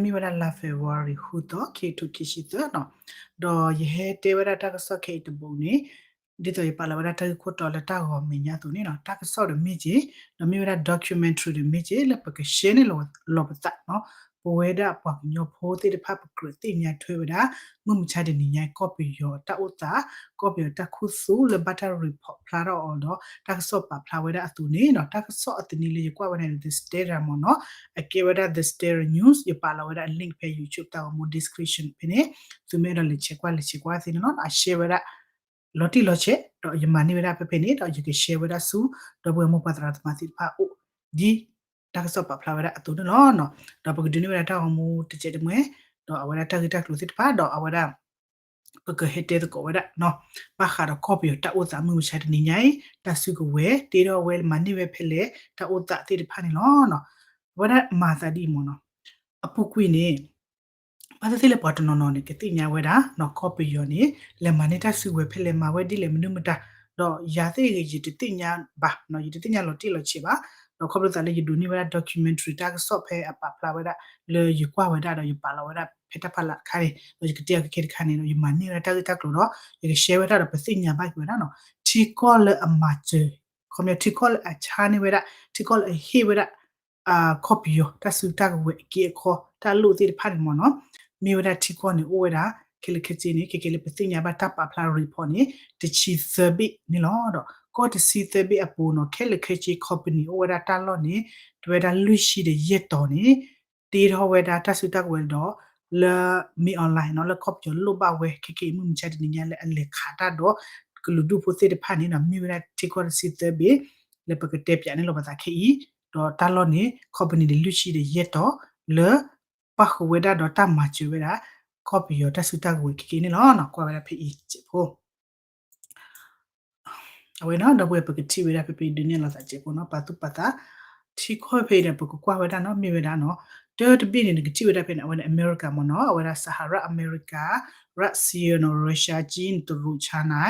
မ့ၢ်ဝဲဒၣ်လါ February ဃုသီ ခံကထိခံဆံသၢနီၤ, ဒီးယဟဲတဲဝဲဒၣ်တၢ်ကစီၣ်ခဲအံၤတဘိန့ၣ် ဒ်သိးယပာ်လီၤဝဲဒၣ်တၢ်ဂ့ၢ်ခိၣ်တီလၢတၢ်ဂီၤမဲာ်ညါအသိးန့ၣ်နီၤ, တၢ်ကစီၣ်ဒီးမ့ၢ်က့ၤ, ဒီးမ့ၢ်ဝဲဒၣ် documentary ဒီးမ့ၢ်က့ၤ လၢပက share န့ၢ်လီၤပသးနီၤ, ပဝဲဒၣ်ပှၤကညီဖိသ့ၣ်တဖၣ် ပကြၢးသ့ၣ်ညါထွဲဝဲဒၣ် မုၢ်မဆါတနံၤညါအံၤ ကီၢ်ပယီၤတၢ်အိၣ်သး, ကီၢ်ပယီၤတၢ်ခူသူၣ်လၢဘၣ်တၢ် report ဖျါထီၣ်အီၤဒီး တၢ်ကစီၣ်ပာ်ဖျါဝဲဒၣ်အသိးန့ၣ်နီၤ, တၢ်ကစီၣ်အသနံၤလၢယကွၢ်ဝဲန့ၣ် The Standard မ့ၢ်နီၤ, အကဲဝဲဒၣ် The Standard News, ယပာ်လီၤဝဲဒၣ် link ဖဲ YouTube တၢ်ဂီၤမူ description ဖဲန့ၣ်, သုမ့ၢ်အဲၣ်ဒိးလဲၤဆဲးကွၢ်လဲၤဆဲးကွၢ်သ့န့ၣ်လီၤ, အ share ဝဲဒၣ် လီၤတံၢ်လီၤဆဲး, ဒီးယမၤန့ၢ်ဝဲဒၣ်ဖဲဖဲန့ၣ် ဒီးယက share ဝဲဒၣ်ဆူ ဒီပုၢ်ဝဲၢ်မိၢ်ပၢ်သရၣ်သမါသ့ၣ်တဖၣ်အအိၣ် ဒ်တၢ်ကစီၣ်ပာ်ဖျါဝဲဒၣ်အသိးန့ၣ်လီၤ. ဒီးပကဒုးန့ၢ်ဝဲဒၣ်တၢ်ဂီၤမူတစဲးတမှဲ, ဒီးအဝဲဒၣ်တၢ်ဂ့ၢ်တၢ်ကျိၤသ့ၣ်တဖၣ် ဒီးအဝဲဒၣ် ပကဟဲတဲသကိးဝဲဒၣ်နီၤ, ဘၣ်ဃးဒီးကီၢ်ပယီၤတၢ်အိၣ်သးမုၢ်မဆါတနံၤညါအံၤ တၢ်စုကဝဲၤ တ့ထီၣ်ဝဲမၤန့ၢ်ဝဲဖဲလဲၣ် တၢ်အိၣ်သးသ့ၣ်တဖၣ်န့ၣ်လီၤ. အဝဲဒၣ်မၤသးဒ်အံၤမ့ၢ်နီၤ, အပူၤကွံာ်န့ၣ် ဘၣ်သ့ၣ်သ့ၣ်လၢပှၤတနီၤနီၤန့ၣ် ကသ့ၣ်ညါဝဲဒၣ်နီၤ ကီၢ်ပယီၤန့ၣ် လဲၤမၤန့ၢ်တၢ်စုကဝဲၤဖဲလဲၣ် မၤဝဲဒ်လဲၣ်မနုၤမတၤ, ဒီးယၤသ့ၣ်ဂ့ၤ ယတသ့ၣ်ညါဘၣ်နီၤ, ယတသ့ၣ်ညါလီၤတံၢ်လီၤဆဲးဘၣ်, ဒီးခီဖျိသးလၢယဒိးန့ၢ်ဝဲဒၣ် documentary တၢ်ကစီၣ်ဖဲအပာ်ဖျါဝဲဒၣ် လၢယကွၢ်ဝဲဒၣ်ဒီးယပာ်လီၤဝဲဒၣ်ဖဲတၢ်ဖးလၢ်တခါန့ၣ် ဒီးယကတဲအီၤခဲခဲတခါန့ၣ်ဒီး ယမၤန့ၢ်ဝဲဒၣ်တၢ်ဂ့ၢ်တၢ်ကျိၤဒီး ယက share ဝဲဒၣ်ဒီးပသ့ၣ်ညါဘၣ်က့ၤဝဲဒၣ်နီၤ, ထံကီၢ်လၢအမၤစၢၤ ခီပညီထံကီၢ်လၢအဆါန့ၢ်ဝဲဒၣ် ထံကီၢ်လၢအဟ့ၣ်ဝဲဒၣ် ကီၢ်ပယီၤတၢ်စုတၢ်ကဝဲၤအက့အခီ တၢ်လိၣ်သ့ၣ်တဖၣ်န့ၣ်မ့ၢ်နီၤ, မ့ၢ်ဝဲဒၣ်ထံကီၢ်န့ၣ်အိၣ်ဝဲဒၣ် ခဲလၢာ်ခဲဆ့န့ၣ် ခဲကဲလၢပသ့ၣ်ညါဘၣ်တၢ်ပာ်ဖျါ report န့ၣ် တဆံသၢဘ့ၣ်န့ၣ်လီၤ. ဒီးကီၢ်တဆံသၢဘ့ၣ်အပူၤနီၤ ခဲလၢာ်ခဲဆ့ company အိၣ်ဝဲဒၣ်တၢ်လီၢ်န့ၣ် တဝဲဒၣ်လွံၢ်ဆံဒီးယဲၢ်တီၤန့ၣ် တ့ထီၣ်ဝဲဒၣ်တၢ်စုတၢ်ကဝဲၤဒီး လၢ မင်းအောင်လှိုင် နီၤ လၢကီၢ်ပယီၤလိၣ်ဘၣ်ဝဲ ခဲကဲအံၤမုၢ်မဆါတနံၤညါလၢအလဲၤခးတၢ်ဒီး ကလုာ်ဒူၣ်ဖိသ့ၣ်တဖၣ်န့ၣ်နီၤ မ့ၢ်ဝဲဒၣ်ထံကီၢ်တဆံသၢဘ့ၣ် လၢပကတဲပၠးန့ၢ်လီၤပသးခဲအံၤ, ဒီးတၢ်လီၢ်န့ၣ် company ဒီးလွံၢ်ဆံဒီးယဲၢ်တီၤ လၢ ပၣ်ဃုာ်ဝဲဒၣ်ဒီးတၢ်မၤစၢၤဝဲဒၣ် ကီၢ်ပယီၤတၢ်စုတၢ်ကဝဲၤခဲကဲန့ၣ်လီၤ. ကွၢ်ဝဲဒၣ်ဖဲအံၤစဲးဖိ အဝဲနီၤ ဒီပုၢ်ဝဲၢ်ပကထံၣ်ဝဲဒၣ်ဖဲဖဲဒုးန့ၢ်လီၤသးစဲးဖိနီၤ ပာ်သူၣ်ပာ်သး ထံကီၢ်ဖဲအံၤဒီး ပကကွၢ်ဝဲဒၣ်နီၤ မ့ၢ်ဝဲဒၣ်နီၤ တၢ်တဘ့ၣ်န့ၣ် နကထံၣ်ဝဲဒၣ်ဖဲန့ၣ် အဝဲန့ၣ် အမဲရကၤမ့ၢ်နီၤ အဝဲဒၣ် Saharat America, Russia နီၤ Russia, China, တရူး China,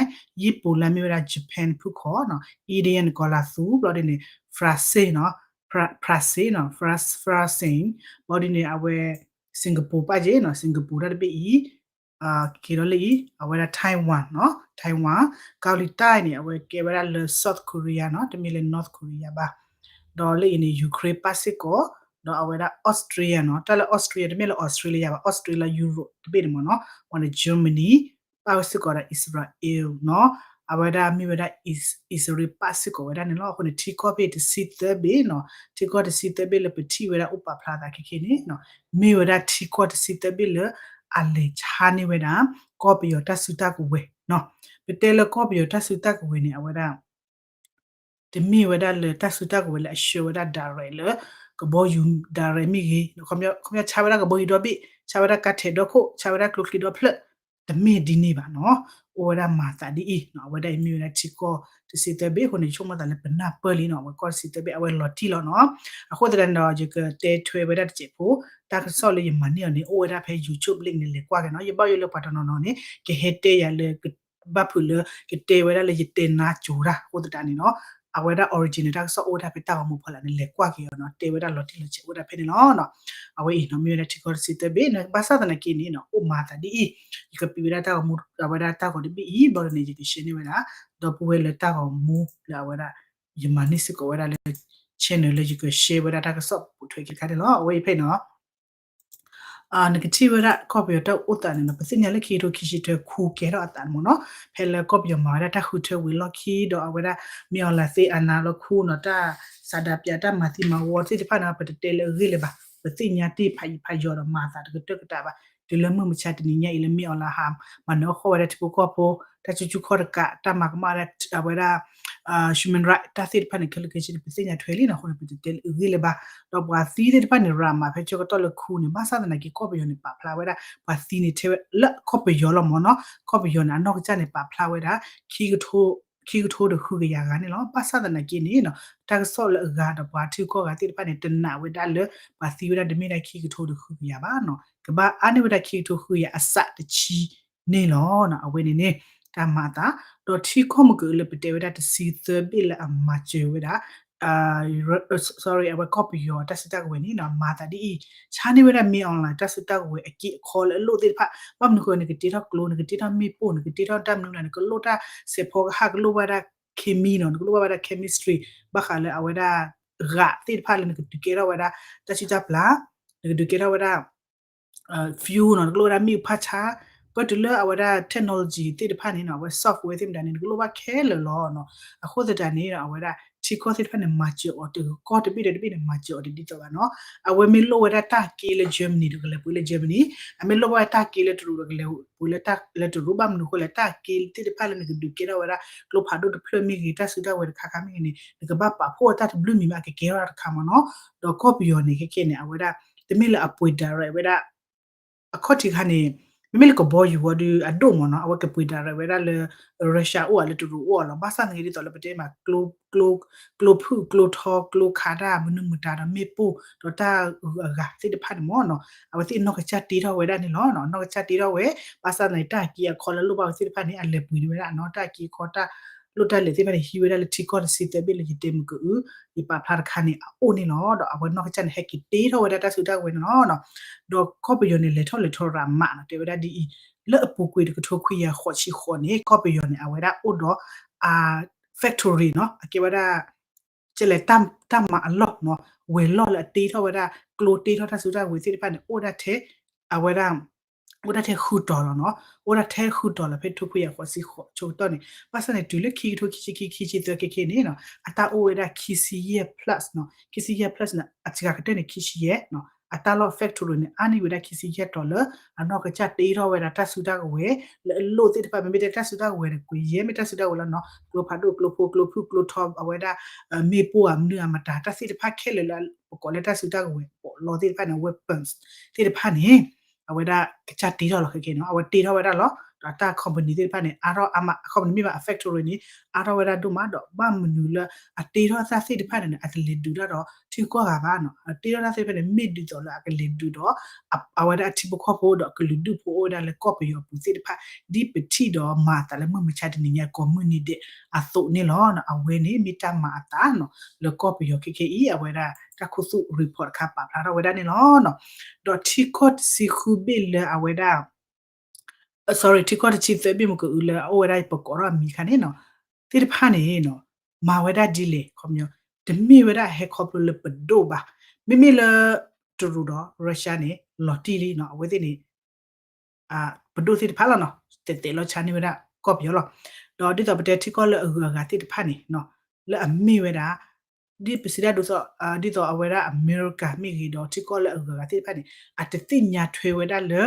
ယံၣ်ပူၤလၢမ့ၢ်ဝဲဒၣ် Japan ဖုၣ်ခီနီၤ India န့ၣ် ကီၤလၤသူ ဘျီဒ်န့ၣ် France နီၤ France နီၤ France, France, ဘျီဒ်န့ၣ် အဝဲ Singapore ပၣ်က့နီၤ Singapore တၢ်တဘ့ၣ်အံၤ က့ၤဒီးလၢအံၤ အဝဲဒၣ် Taiwan နီၤ Taiwan, ကီၤလံၤတၢၣ်န့ၣ် အဝဲကဲဝဲဒၣ်လၢ South Korea နီၤ တမ့ၢ်လၢ North Korea ဘၣ်, ဒီးလၢအံၤန့ၣ် Ukraine ပၣ်စ့ၢ်ကီး, ဒီးအဝဲဒၣ် Austria နီၤ တၢ်လၢ Austria တမ့ၢ်လၢ Australia ဘၣ် Austria လၢ Europe တဘ့ၣ်န့ၣ်မ့ၢ်နီၤ ဝဲန့ၣ် Germany ပၣ်ဝဲစ့ၢ်ကီးဒီး Israel နီၤ အဝဲဒၣ်မ့ၢ်ဝဲဒၣ် Israel ပၣ်စ့ၢ်ကီးဝဲဒၣ်န့ၣ်လီၤ. အဃိန့ၣ် ထံကီၢ်ဖဲတဆံသၢဘ့ၣ်နီၤ ထံကီၢ်တဆံသၢဘ့ၣ်လၢပထံၣ်ဝဲဒၣ်အိၣ်ပာ်ဖျါသးခဲခဲန့ၣ်နီၤ မ့ၢ်ဝဲဒၣ်ထံကီၢ်တဆံသၢဘ့ၣ်လၢ အလဲၤဆါန့ၢ်ဝဲဒၣ် ကီၢ်ပယီၤတၢ်စုတၢ်ကဝဲၤနီၤ ပတဲလၢကီၢ်ပယီၤတၢ်စုတၢ်ကဝဲၤန့ၣ် အဝဲဒၣ် တမ့ၢ်ဝဲဒၣ်လၢတၢ်စုတၢ်ကဝဲၤလၢအဆှၢဝဲဒၣ် direct လၢ ကဘီယူၤ direct မ့ၢ်ဂ့ၤ ခီပညီဆါဝဲဒၣ်ကဘီယူၤဒီဘ့ၣ် ဆါဝဲဒၣ်ကါထဲးဒီခိၣ် ဆါဝဲဒၣ်ကျိချံဒီဖျၢၣ် တမ့ၢ်ဒ်န့ၣ်ဘၣ်နီၤ အိၣ်ဝဲဒၣ်မၤသးဒ်အံၤနီၤ အဝဲဒၣ်အံၤမ့ၢ်ဝဲဒၣ်ထံကီၢ်တဆံသၢဘ့ၣ်အဃိန့ၣ် ယဆိကမိၣ်သးလၢပနၢ်ပၢၢ်လံနီၤ အဝဲကီၢ်တဆံသၢဘ့ၣ် အဝဲလီၤတံၢ်လီၤနီၤ အဃိသတးန့ၣ်ဒီး ယကတဲထွဲဝဲဒၣ်တစဲးဖိ တၢ်ကစီၣ်လၢယမၤန့ၢ်အီၤန့ၣ် အိၣ်ဝဲဒၣ်ဖဲ YouTube link န့ၣ် လဲၤကွၢ်က့ၤနီၤ ယဘၣ်ယိၣ်လၢပှၤတနီၤနီၤန့ၣ် ကဟဲတဲယၤလၢ ဘၣ်ဖုးလၢကတဲဝဲဒၣ်လၢယတဲနါစိၤတၢ်အဃိသတးန့ၣ်နီၤ အဝဲဒၣ် original တၢ်ကစီၣ်အိၣ်ဝဲဒၣ်ဖဲတၢ်ဂီၤမူဖီလာ်န့ၣ် လဲၤကွၢ်က့ၤအီၤနီၤ တဲဝဲဒၣ်လီၤတံၢ်လီၤဆဲးအိၣ်ဝဲဒၣ်ဖဲန့ၣ်လီၤ. အဝဲအံၤနီၤ မ့ၢ်ဝဲဒၣ်ထံကီၢ်တဆံသၢဘ့ၣ်န့ၣ် ဘၣ်ဆၣ်သနာ်က့န့ၣ်နီၤ အိၣ်မၤသးဒ်အံၤ ယကပံးဝဲဒၣ်တၢ်ဂီၤမူ အဝဲဒၣ်တၢ်ဂီၤတဘ့ၣ်အံၤ ဘျီဒ်န့ၣ် ယက share န့ၢ်ဝဲဒၣ် ဒီပုၢ်ဝဲၢ်လၢတၢ်ဂီၤမူလၢအဝဲဒၣ် ယမၤန့ၢ်စ့ၢ်ကီးဝဲဒၣ်လၢ channel လၢယက share ဝဲဒၣ်တၢ်ကစီၣ်ပိာ်ထွဲက့ၤတခါန့ၣ်လီၤ. အဝဲအံၤဖဲနီၤ နကထံၣ်ဝဲဒၣ်ကီၢ်ပယီၤတၢ်အိၣ်သးန့ၣ်နီၤ ပသ့ၣ်ညါလၢခံကထိခံဆံတၢ ခူကဲထီၣ်အသးန့ၣ်မ့ၢ်နီၤ ဖဲလၢကီၢ်ပယီၤမၤဝဲဒၣ်တၢ်ဃုထၢဝံၤလီၢ်ခံ ဒီးအဝဲဒၣ် မ့ၢ်အီၤလၢသ့အနါလီၤခူနီၤ တၢ်ဆန္ဒပြ တၢ်မၤသံမၤဝီသ့ၣ်တဖၣ်န့ၣ် ပတတဲလၢအဂ့ၢ်လၢၤဘၣ် ပသ့ၣ်ညါတ့ၢ်ဖးယံၤဖးယီၤဒီးမၤသးတကတၢၢ်ကတၢၢ်ဘၣ် တုၤလၢမုၢ်မဆါတနံၤညါအံၤလၢ မ့ၢ်အီၤလၢဟး မၤနၢၤအီၣ်ဃီၣ်ဝဲဒၣ်ထံဖိကီၢ်ဖိ တၢ်ကူၣ်ကူၣ်ခီၣ်တကး တၢ်မၤကမၣ်ဝဲဒၣ် အဝဲဒၣ် human right တၢ်သ့ၣ်တဖၣ်န့ၣ် ခဲလၢာ်ခဲဆ့န့ၣ် ပသ့ၣ်ညါထွဲလံနီၤ အဃိန့ၣ် ပတတဲလၢအဂ့ၢ်လၢၤဘၣ် ဒီးပှၤသံသ့ၣ်တဖၣ်န့ၣ် ရၤမးဖဲဆၢကတီၢ်လၢခူန့ၣ် ဘၣ်ဆၣ်သနာ်က့ ကီၢ်ပယီၤန့ၣ် ပာ်ဖျါဝဲဒၣ် ပှၤသံန့ၣ်ထဲဝဲလၢကီၢ်ပယီၤလီၤမ့ၢ်နီၤ ကီၢ်ပယီၤန့ၣ် အနီၢ်ကစၢ်န့ၣ် ပာ်ဖျါဝဲဒၣ် ခံကထိဒီးဃုကယၤဂၤန့ၣ်လီၤ. ဘၣ်ဆၣ်သနာ်က့န့ၣ်နီၤ တၢ်ကစီၣ်လၢအဂၤဒီးပှၤထံကီၢ်ဂၤသ့ၣ်တဖၣ်န့ၣ် တနာ်ဝဲဒၣ်လၢ ပှၤသံဝဲဒၣ်တမ့ၢ်ဒၣ်ခံကထိဒီးဃုကယၤဘၣ်နီၤ ကဘၣ်အါန့ၢ်ဝဲဒၣ်ခံကထိဃုကယၤအစးတဆံန့ၣ်လီၤ. အဝဲန့ၣ်န့ၣ် တၢ်မၤအသး ဒီးထံကီၢ်မုၢ်ကလၢပတဲဝဲဒၣ်တဆံသၢဘ့ၣ်လၢအမၤစၢၤဝဲဒၣ် sorry အဝဲကီၢ်ပယီၤတၢ်စုတၢ်ကဝဲၤန့ၣ်နီၤ မၤသးဒ်အံၤ ဆါန့ၢ်ဝဲဒၣ် မင်းအောင်လှိုင် တၢ်စုတၢ်ကဝဲၤအက့အခီလၢအလိၣ်သ့ၣ်တဖၣ် ဘၣ်မနုၤဃိ နကတ့ထီၣ်ကျိ နကတ့ထီၣ်မ့ၣ်ပိၢ် နကတ့ထီၣ်တၢ်မနုၤမနုၤ နကလိၣ်တၢ်စဲးဖီကဟၣ် ကလိၣ်ဘၣ်ဒၣ် chemistry နီၤ နကလိၣ်ဘၣ်ဝဲဒၣ် chemistry ဘၣ်ဃးလၢအဝဲဒၣ် ဂာ်သ့ၣ်တဖၣ်လၢနကဒုးကဲထီၣ်ဝဲဒၣ် တၢ်စုတၢ်ပျၢ် နကဒုးကဲထီၣ်ဝဲဒၣ် fuel နီၤ နကလိၣ်ဝဲဒၣ်မ့ၣ်အူဖးဆါ ပတုၤလၢအဝဲဒၣ် technology သ့ၣ်တဖၣ်န့ၣ်နီၤ အဝဲ software သ့ၣ်မတၤန့ၣ် နကလိၣ်ဘၣ်ခဲလၢာ်လီၤနီၤ အဃိသတးန့ၣ် အဝဲဒၣ်ထံကီၢ်သ့ၣ်တဖၣ်န့ၣ် မၤစၢၤအီၤတကီၢ်တဘ့ၣ်ဒီးတဘ့ၣ်န့ၣ် မၤစၢၤအီၤတဒ်သိးဘၣ်နီၤ အဝဲမ့ၢ်လိၣ်ဝဲဒၣ်တၢ်က့လၢ Germany ဒီးကလဲၤပှ့ၤလၢ Germany အမ့ၢ်လိၣ်ဘၣ်တၢ်က့လၢတရူးဒီးကလဲၤပှ့ၤလၢတရူး ဘၣ်မနုၤအဃိလဲၣ် တၢ်က့သ့ၣ်တဖၣ်လၢနကဒုးကဲထီၣ်ဝဲဒၣ် ကျိဖးဒိၣ်တဖျၢၣ်မ့ၢ်ဂ့ၤ တၢ်စုတၢ်ဝဲၤတခါခါမ့ၢ်ဂ့ၤန့ၣ် နကဘၣ်ပာ်ဖှိၣ်တၢ်တဘျုးမံၤမ့ၢ်အကကဲထီၣ်တၢ်တခါမ့ၢ်နီၤ ဒီးကီၢ်ပယီၤန့ၣ် ခဲခဲန့ၣ် အဝဲဒၣ် တမ့ၢ်လၢအပှ့ၤ direct ဝဲဒၣ် အခီၣ်ထံးခါန့ၣ် မ့မ့ၢ်လၢကဘီယူၤဝဲဒုးအဒိၣ်မ့ၢ်နီၤ အဝဲကပှ့ၤ direct ဝဲဒၣ်လၢ Russia အိၣ်ဧါလၢတရူးအိၣ်ဧါလီၤ ဘၣ်ဆၣ်သနာ်က့ဒ်သိးလၢပတဲမး ကျိဖုၣ်ကျိထီ ကျိခးတၢ်မနုၤမတၤဒီးမ့ၣ်ပိၢ် ဒီးတၢ်ဂုၤအဂၤသ့ၣ်တဖၣ်န့ၣ်မ့ၢ်နီၤ အဝဲသ့ၣ်နီၢ်ကစၢ်တ့ထီၣ်ဝဲဒၣ်န့ၣ်လီၤ နီၢ်ကစၢ်တ့ထီၣ်ဝဲ ဘၣ်ဆၣ်သနာ်က့တၢ်အက့အခီလၢလိၣ်ဘၣ်ဝဲသ့ၣ်တဖၣ်န့ၣ် အလဲၤပှ့ၤန့ၢ်ဝဲဒၣ်နီၤ တၢ်အက့အခီတၢ်လိၣ်တၢ်လဲၤသ့ၣ်တဖၣ်န့ၣ် ဟံးဝဲဒၣ်လၢထံကီၢ်တဆံသၢဘ့ၣ်လၢယတဲမုၢ်ကအု ယပာ်ဖျါတခါန့ၣ် အအိၣ်န့ၣ်လီၤ ဒီးအဝဲနီၢ်ကစၢ်န့ၣ် ဟဲက့ၤတ့ထီၣ်ဝဲဒၣ်တၢ်စုတၢ်ကဝဲၤန့ၣ်လီၤ ဒီးကီၢ်ပယီၤန့ၣ် လဲၤထီၣ်လဲၤထီရၤမးနီၤ တဲဝဲဒၣ်ဒ်အံၤ လၢအပူၤကွံာ်တကထိခွံကယၤဃိးဆံဃိးန့ၣ် ကီၢ်ပယီၤန့ၣ် အဝဲဒၣ်အိၣ်ဒီး အ factory နီၤ အကဲဝဲဒၣ် ကဲလဲၣ် တၢ်မၤအလီၢ်နီၤ ဝဲၤလီၢ်လၢအတ့ထီၣ်ဝဲဒၣ် ကျိတ့ထီၣ်တၢ်စုတၢ်ကဝဲၤသ့ၣ်တဖၣ်န့ၣ် အိၣ်ဒၣ်ထဲ အဝဲဒၣ် အိၣ်ဒၣ်ထဲဃုတီၤလီၤနီၤ အိၣ်ဒၣ်ထဲဃုတီၤလီၤဖဲထိခွံကယၤဃိးဆံဃိးအဆၢကတီၢ်န့ၣ် ဘၣ်ဆၣ်န့ၣ် တုၤလၢခံကထိခံဆံခံ ခံဆံသၢခဲခဲန့ၣ်နီၤ အတၢ်အိၣ်ဝဲဒၣ်ခံဆံယဲၢ် plus နီၤ ခံဆံယဲၢ် plus န့ၣ် အစှၤကတၢၢ်န့ၣ် ခံဆံယဲၢ်နီၤ အတၢ်လီၢ် factory န့ၣ် အါန့ၢ်ဝဲဒၣ်ခံဆံယဲၢ်တီၤလၢ အနီၢ်ကစၢ်တ့ထီၣ်ဝဲဒၣ်တၢ်စုတၢ်ကဝဲၤ လၢအလိၣ်သ့ၣ်တဖၣ် မ့မ့ၢ်တဲတၢ်စုတၢ်ကဝဲၤန့ၣ် ကွံာ်ယဲၢ်မ့ၢ်တၢ်စုတၢ်ကဝဲၤလီၤနီၤ ကျိဖးဒိၣ် ကျိဖိ ကျိဖုၣ် ကျိထီ အဝဲဒၣ် မ့ၣ်ပိၢ်ဧါ မနုၤဧါမတၤ တၢ်သ့ၣ်တဖၣ်ခဲလၢာ်လၢပကိးလၢတၢ်စုတၢ်ကဝဲၤ ပလီသ့ၣ်တဖၣ်န့ၣ် weapons သ့ၣ်တဖၣ်န့ၣ် အဝဲဒၣ်ကစၢ်တ့ထီၣ်လီၤခဲခဲနီၤ အဝဲတ့ထီၣ်ဝဲဒၣ်လီၤ ဒီးတၢ် company သ့ၣ်တဖၣ်န့ၣ် အါထီၣ်အါမး company မ့ၢ်ဘၣ် အ factory န့ၣ် အါထီၣ်ဝဲဒၣ်ဒိၣ်မး ဒီးဘၣ်မနုၤလၢအတ့ထီၣ်တၢ်သ့ၣ်တဖၣ်န့ၣ် အတလဲၤဒုးတၢ်ဒီးထံကီၢ်ဂၤဘၣ်နီၤ အတ့ထီၣ်တၢ်သ့ၣ်တဖၣ်န့ၣ် မ့ၢ်ဒ်သိးလၢအကလဲၤဒုးဒီး အဝဲဒၣ်အထံဖိကီၢ်ဖိဒီးကလုာ်ဒူၣ်ဖိအိၣ်ဝဲဒၣ်လၢကီၢ်ပယီၤပူၤသ့ၣ်တဖၣ် ဒ်ပထံၣ်ဒီးမၤအသးလၢမုၢ်မဆါတနံၤညါကိးမုၢ်နံၤဒဲးအသိးန့ၣ်လီၤ. အဝဲန့ၣ်မ့ၢ်တၢ်မၤအသးလၢကီၢ်ပယီၤခဲခဲအံၤ အဝဲဒၣ်တၢ်ခူသူၣ် report တခါပာ်ဖျါထီၣ်ဝဲဒၣ်န့ၣ်လီၤ. ဒီးထံကီၢ်တဆံဃုဘ့ၣ်လၢအဝဲဒၣ် sorry ထံကီၢ်တဆံသၢဘ့ၣ်မ့ၢ်ကအုလၢအအိၣ်ဝဲဒၣ်ပကိးထီၣ်အမံၤတခါန့ၣ်နီၤ သ့ၣ်တဖၣ်န့ၣ် မၤဝဲဒၣ်ဒ်လဲၣ် ခီပညီ တမ့ၢ်ဝဲဒၣ်ဟဲခီဖျိလၢပဒိၣ်ဘၣ်. မ့မ့ၢ်လၢ တရူးဒီး Russia န့ၣ် လီၤတံၢ်လံနီၤ အဝဲသ့ၣ်န့ၣ် ပဒိၣ်သ့ၣ်တဖၣ်လီၤနီၤ တဲာ်တဲာ်လီၤဆါန့ၢ်ဝဲဒၣ်ကီၢ်ပယီၤလီၤ. ဒီးဒ်သိးပတဲထံကီၢ်လၢအဂုၤအဂၤသ့ၣ်တဖၣ်န့ၣ် လၢအမ့ၢ်ဝဲဒၣ် ဒ်ပစံးတၢ်ဒ်သိး ဒ်သိးအဝဲဒၣ်အမဲရကၤမ့ၢ်ဂ့ၤဒီးထံကီၢ်လၢအဂုၤအဂၤသ့ၣ်တဖၣ်န့ၣ် အတသ့ၣ်ညါထွဲဝဲဒၣ်လၢ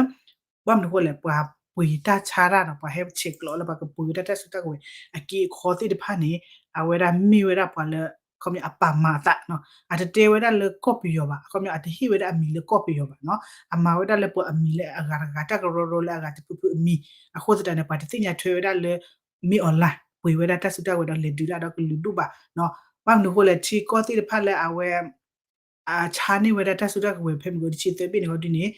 ဘၣ်မနုၤအဃိလဲၣ် ပှၤပှ့ၤတၢ်ဆါတၢ်ဒီး ပှၤဟဲဆဲးကျိးလၢပှၤကပှ့ၤဝဲဒၣ်တၢ်စုတၢ်ကဝဲၤ အက့အခီသ့ၣ်တဖၣ်န့ၣ် အဝဲဒၣ်မ့ၢ်ဝဲဒၣ်ပှၤလၢ ခီပညီအပာ်မၤအသးနီၤ အတတဲဝဲဒၣ်လၢကီၢ်ပယီၤဘၣ် ခီပညီအတဟ့ၣ်ဝဲဒၣ်အမံၤလၢကီၢ်ပယီၤဘၣ်နီၤ အမၤဝဲဒၣ်လၢပှၤအမံၤလၢအဂၤတဂၤ တၢ်ကရၢကရိလၢအဂၤတဖုဖုအမံၤ အဃိသတးန့ၣ် ပှၤတသ့ၣ်ညါထွဲဝဲဒၣ်လၢ မ့ၢ်အီၤလၢ ပှ့ၤဝဲဒၣ်တၢ်စုတၢ်ကဝဲၤဒီးလဲၤဒုးတၢ်ဒီးကလုာ်ဒူၣ်ဘၣ်နီၤ ဘၣ်မနုၤအဃိလဲၣ် ထံကီၢ်သ့ၣ်တဖၣ်လၢအဝဲ အဆါန့ၢ်ဝဲဒၣ်တၢ်စုတၢ်ကဝဲၤဖဲမုၢ်ကတဆံသၢဘ့ၣ်န့ၣ်ဂီၢ်ဒ်န့ၣ်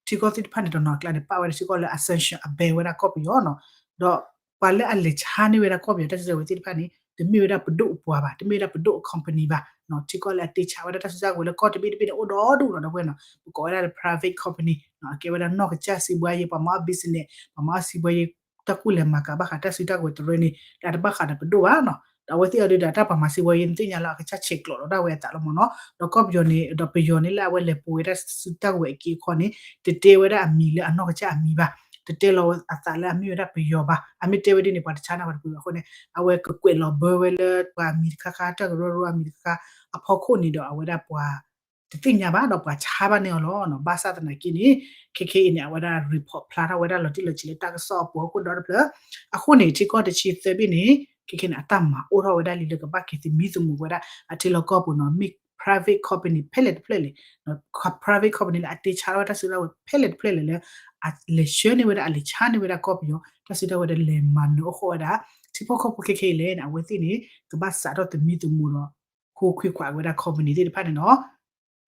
ထံကီၢ်သ့ၣ်တဖၣ်န့ၣ် တနီၤကျါန့ၣ် ပာ်ဝဲဒၣ်ထံကီၢ်လၢ sanction အဘဲဝဲဒၣ်ကီၢ်ပယီၤနီၤ ဒီးပှၤလၢအလဲၤဆါန့ၢ်ဝဲဒၣ်ကီၢ်ပယီၤတၢ်စုတၢ်ကဝဲၤသ့ၣ်တဖၣ်န့ၣ် တမ့ၢ်ဝဲဒၣ်ပဒိၣ်အပှၤဘၣ် တမ့ၢ်ဝဲဒၣ်ပဒိၣ်အ company ဘၣ်နီၤ ထံကီၢ်လၢအတ့ဆါဝဲဒၣ်တၢ်စုတၢ်ကဝဲၤလၢကီၢ်တဘ့ၣ်တဘ့ၣ်န့ၣ် အိၣ်ဒီဒူၣ်နီၤ ဒီပုၢ်ဝဲၢ်နီၤ ပကိးဝဲဒၣ်လၢ private company နီၤ အကဲဝဲဒၣ်နီၢ်ကစၢ်စံးဘှါယဲ ပှၤမၤအီၣ် business ပှၤမၤအီၣ်စံးဘှါယဲ တၢ်ကူၣ်လဲၤမၤကၤဘၣ်ဃးတၢ်စုတၢ်ကဝဲၤတရၢန့ၣ် ဒီးတဘၣ်ဃးဒီးပဒိၣ်ဘၣ်နီၤ ဒီးအဝဲသ့ၣ်အီၤဒုးဒီးတၢ်ပှၤမၤစံးဘှါယဲ နသ့ၣ်ညါလၢအကစၢ်ဆဲးကျိးလီၤဒၣ်ဝဲအသးလီၤမ့ၢ်နီၤ ဒီးကီၢ်ပယီၤန့ၣ် ဒီးပယီၤန့ၣ်လၢအဝဲလဲၤပှ့ၤဝဲဒၣ်စုတၢ်ကဝဲၤအက့အခီန့ၣ် တတဲဝဲဒၣ်အမံၤလၢအနီၢ်ကစၢ်အမံၤဘၣ် တတဲလီၤအသးလၢအမ့ၢ်ဝဲဒၣ်ပယီၤဘၣ် အမ့ၢ်တဲဝဲဒ်န့ၣ် ပှၤတဆါန့ၢ်ပှၤတပှ့ၤဘၣ်အဃိန့ၣ် အဝဲကကွဲးလီၤဘၢဝဲလၢပှၤအမံၤတခါခါ တၢ်ကရၢကရိအမံၤတခါခါအဖီခိၣ်န့ၣ်ဒီး အဝဲဒၣ်ပှၤ တသ့ၣ်ညါဘၣ်ဒီးပှၤဆါဘၣ်န့ၢ်အီၤလီၤ. ဘၣ်ဆၣ်သနာ်က့န့ၣ် ခဲခဲအံၤန့ၣ် အဝဲဒၣ် report ဖျါထီၣ်ဝဲဒၣ်လီၤတံၢ်လီၤဆဲးလၢတၢ်ကစီၣ်အပူၤဟီၣ်ခိၣ်ဒီတဖျၢၣ် အဃိန့ၣ် ထံကီၢ်တဆံသၢဘ့ၣ်န့ၣ် ခဲခဲန့ၣ် အတၢ်မၤအိၣ်ထီၣ်ဝဲဒၣ်လံလၢကဘၣ်က့ၤသမံသမိးဝဲဒၣ် အထံလီၢ်ကီၢ်ပူၤနီၤ မ့ၢ် private company ဖဲလဲၣ်တဖျၢၣ်လဲၣ် private company လၢအတ့ဆါထီၣ်ဝဲတၢ်စုတၢ်ဝဲၤဖဲလဲၣ်တဖျၢၣ်လဲၣ်လၢ အလဲၤဆှၢန့ၢ်ဝဲဒၣ် အလဲၤဆါန့ၢ်ဝဲဒၣ်ကီၢ်ပယီၤ တၢ်စုတၢ်ဝဲၤဒီးလဲၤမၤနၢၤအိၣ်ဃီဝဲဒၣ် ထံဖိကီၢ်ဖိခဲခဲအံၤလဲၣ်န့ၣ် အဝဲသ့ၣ်န့ၣ် ကဘၣ်စးထီၣ်သမံသမိးဒီး ဟူခွံခွးဝဲဒၣ် company သ့ၣ်တဖၣ်န့ၣ်နီၤ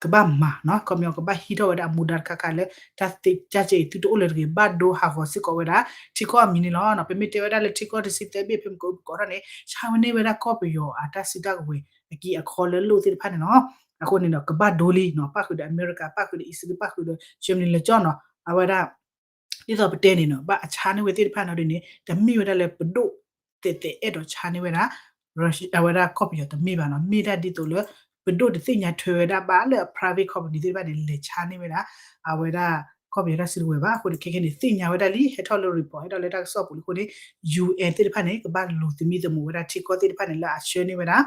ကဘၣ်မၤနီၤ ခီပညီ ကဘၣ်ဟံးထီၣ်ဝဲဒၣ်အမူဒါတခါခါလၢ တၢ်သ့ၣ်ကၢ်ကဲအံၤ သုတအိၣ်လၢၤတဂ့ၤ ဘၣ်ဒိဟးဂီၤစ့ၢ်ကီးဝဲဒၣ် ထံကီၢ်အမံၤန့ၣ်လီၤ. ပမ့ၢ်တဲဝဲဒၣ်လၢထံကီၢ်တဆံသၢဘ့ၣ်ဖဲမုၢ်ကအိၣ်ပကိးထီၣ်န့ၣ် ဆါဝဲန့ၢ်ဝဲဒၣ်ကီၢ်ပယီၤအတၢ်စုတၢ်ကဝဲၤ အက့အခီလၢလိၣ်သ့ၣ်တဖၣ်န့ၣ်လီၤ. အဃိန့ၣ်ဒီး ကဘၣ်ဒိလံနီၤ, ပၣ်ဃုာ်ဒီးအမဲရကၤ, ပၣ်ဃုာ်ဒီးအံၣ်စရ့လး, ပၣ်ဃုာ်ဒီး Germany လၢကၠီနီၤ, အဝဲဒၣ် ဒ်သိးပတဲန့ၣ်နီၤ, ဘၣ်အဆါန့ၢ်ဝဲသ့ၣ်တဖၣ်န့ၣ်ဒ်န့ၣ် တမ့ၢ်ဝဲဒၣ်လၢပဒိၣ်သဲးသဲးအဲၣ်ဒိးဆါန့ၢ်ဝဲဒၣ် အဝဲဒၣ်ကီၢ်ပယီၤတမ့ၢ်ဘၣ်နီၤ, မ့ၢ်ဒၣ်ဒ်သိးလၢ ပဒိၣ်တသ့ၣ်ညါထွဲဝဲဒၣ်ဘၣ်လၢအ private company သ့ၣ်တဖၣ်န့ၣ် လဲၤဆါန့ၢ်ဝဲဒၣ် အဝဲဒၣ်ကီၢ်ပယီၤတၢ်စုကဝဲၤဘၣ်. အဃိန့ၣ် ခဲခဲန့ၣ် သ့ၣ်ညါဝဲဒၣ်လံ, ဟဲထီၣ်လၢ report ဟဲထီၣ်လၢတၢ်ကစီၣ်ပူၤလံအဃိန့ၣ် UN သ့ၣ်တဖၣ်န့ၣ် ကဘၣ်လူၤသမံသမိးဝဲဒၣ်ထံကီၢ်သ့ၣ်တဖၣ်န့ၣ် လၢအဆှၢန့ၢ်ဝဲဒၣ်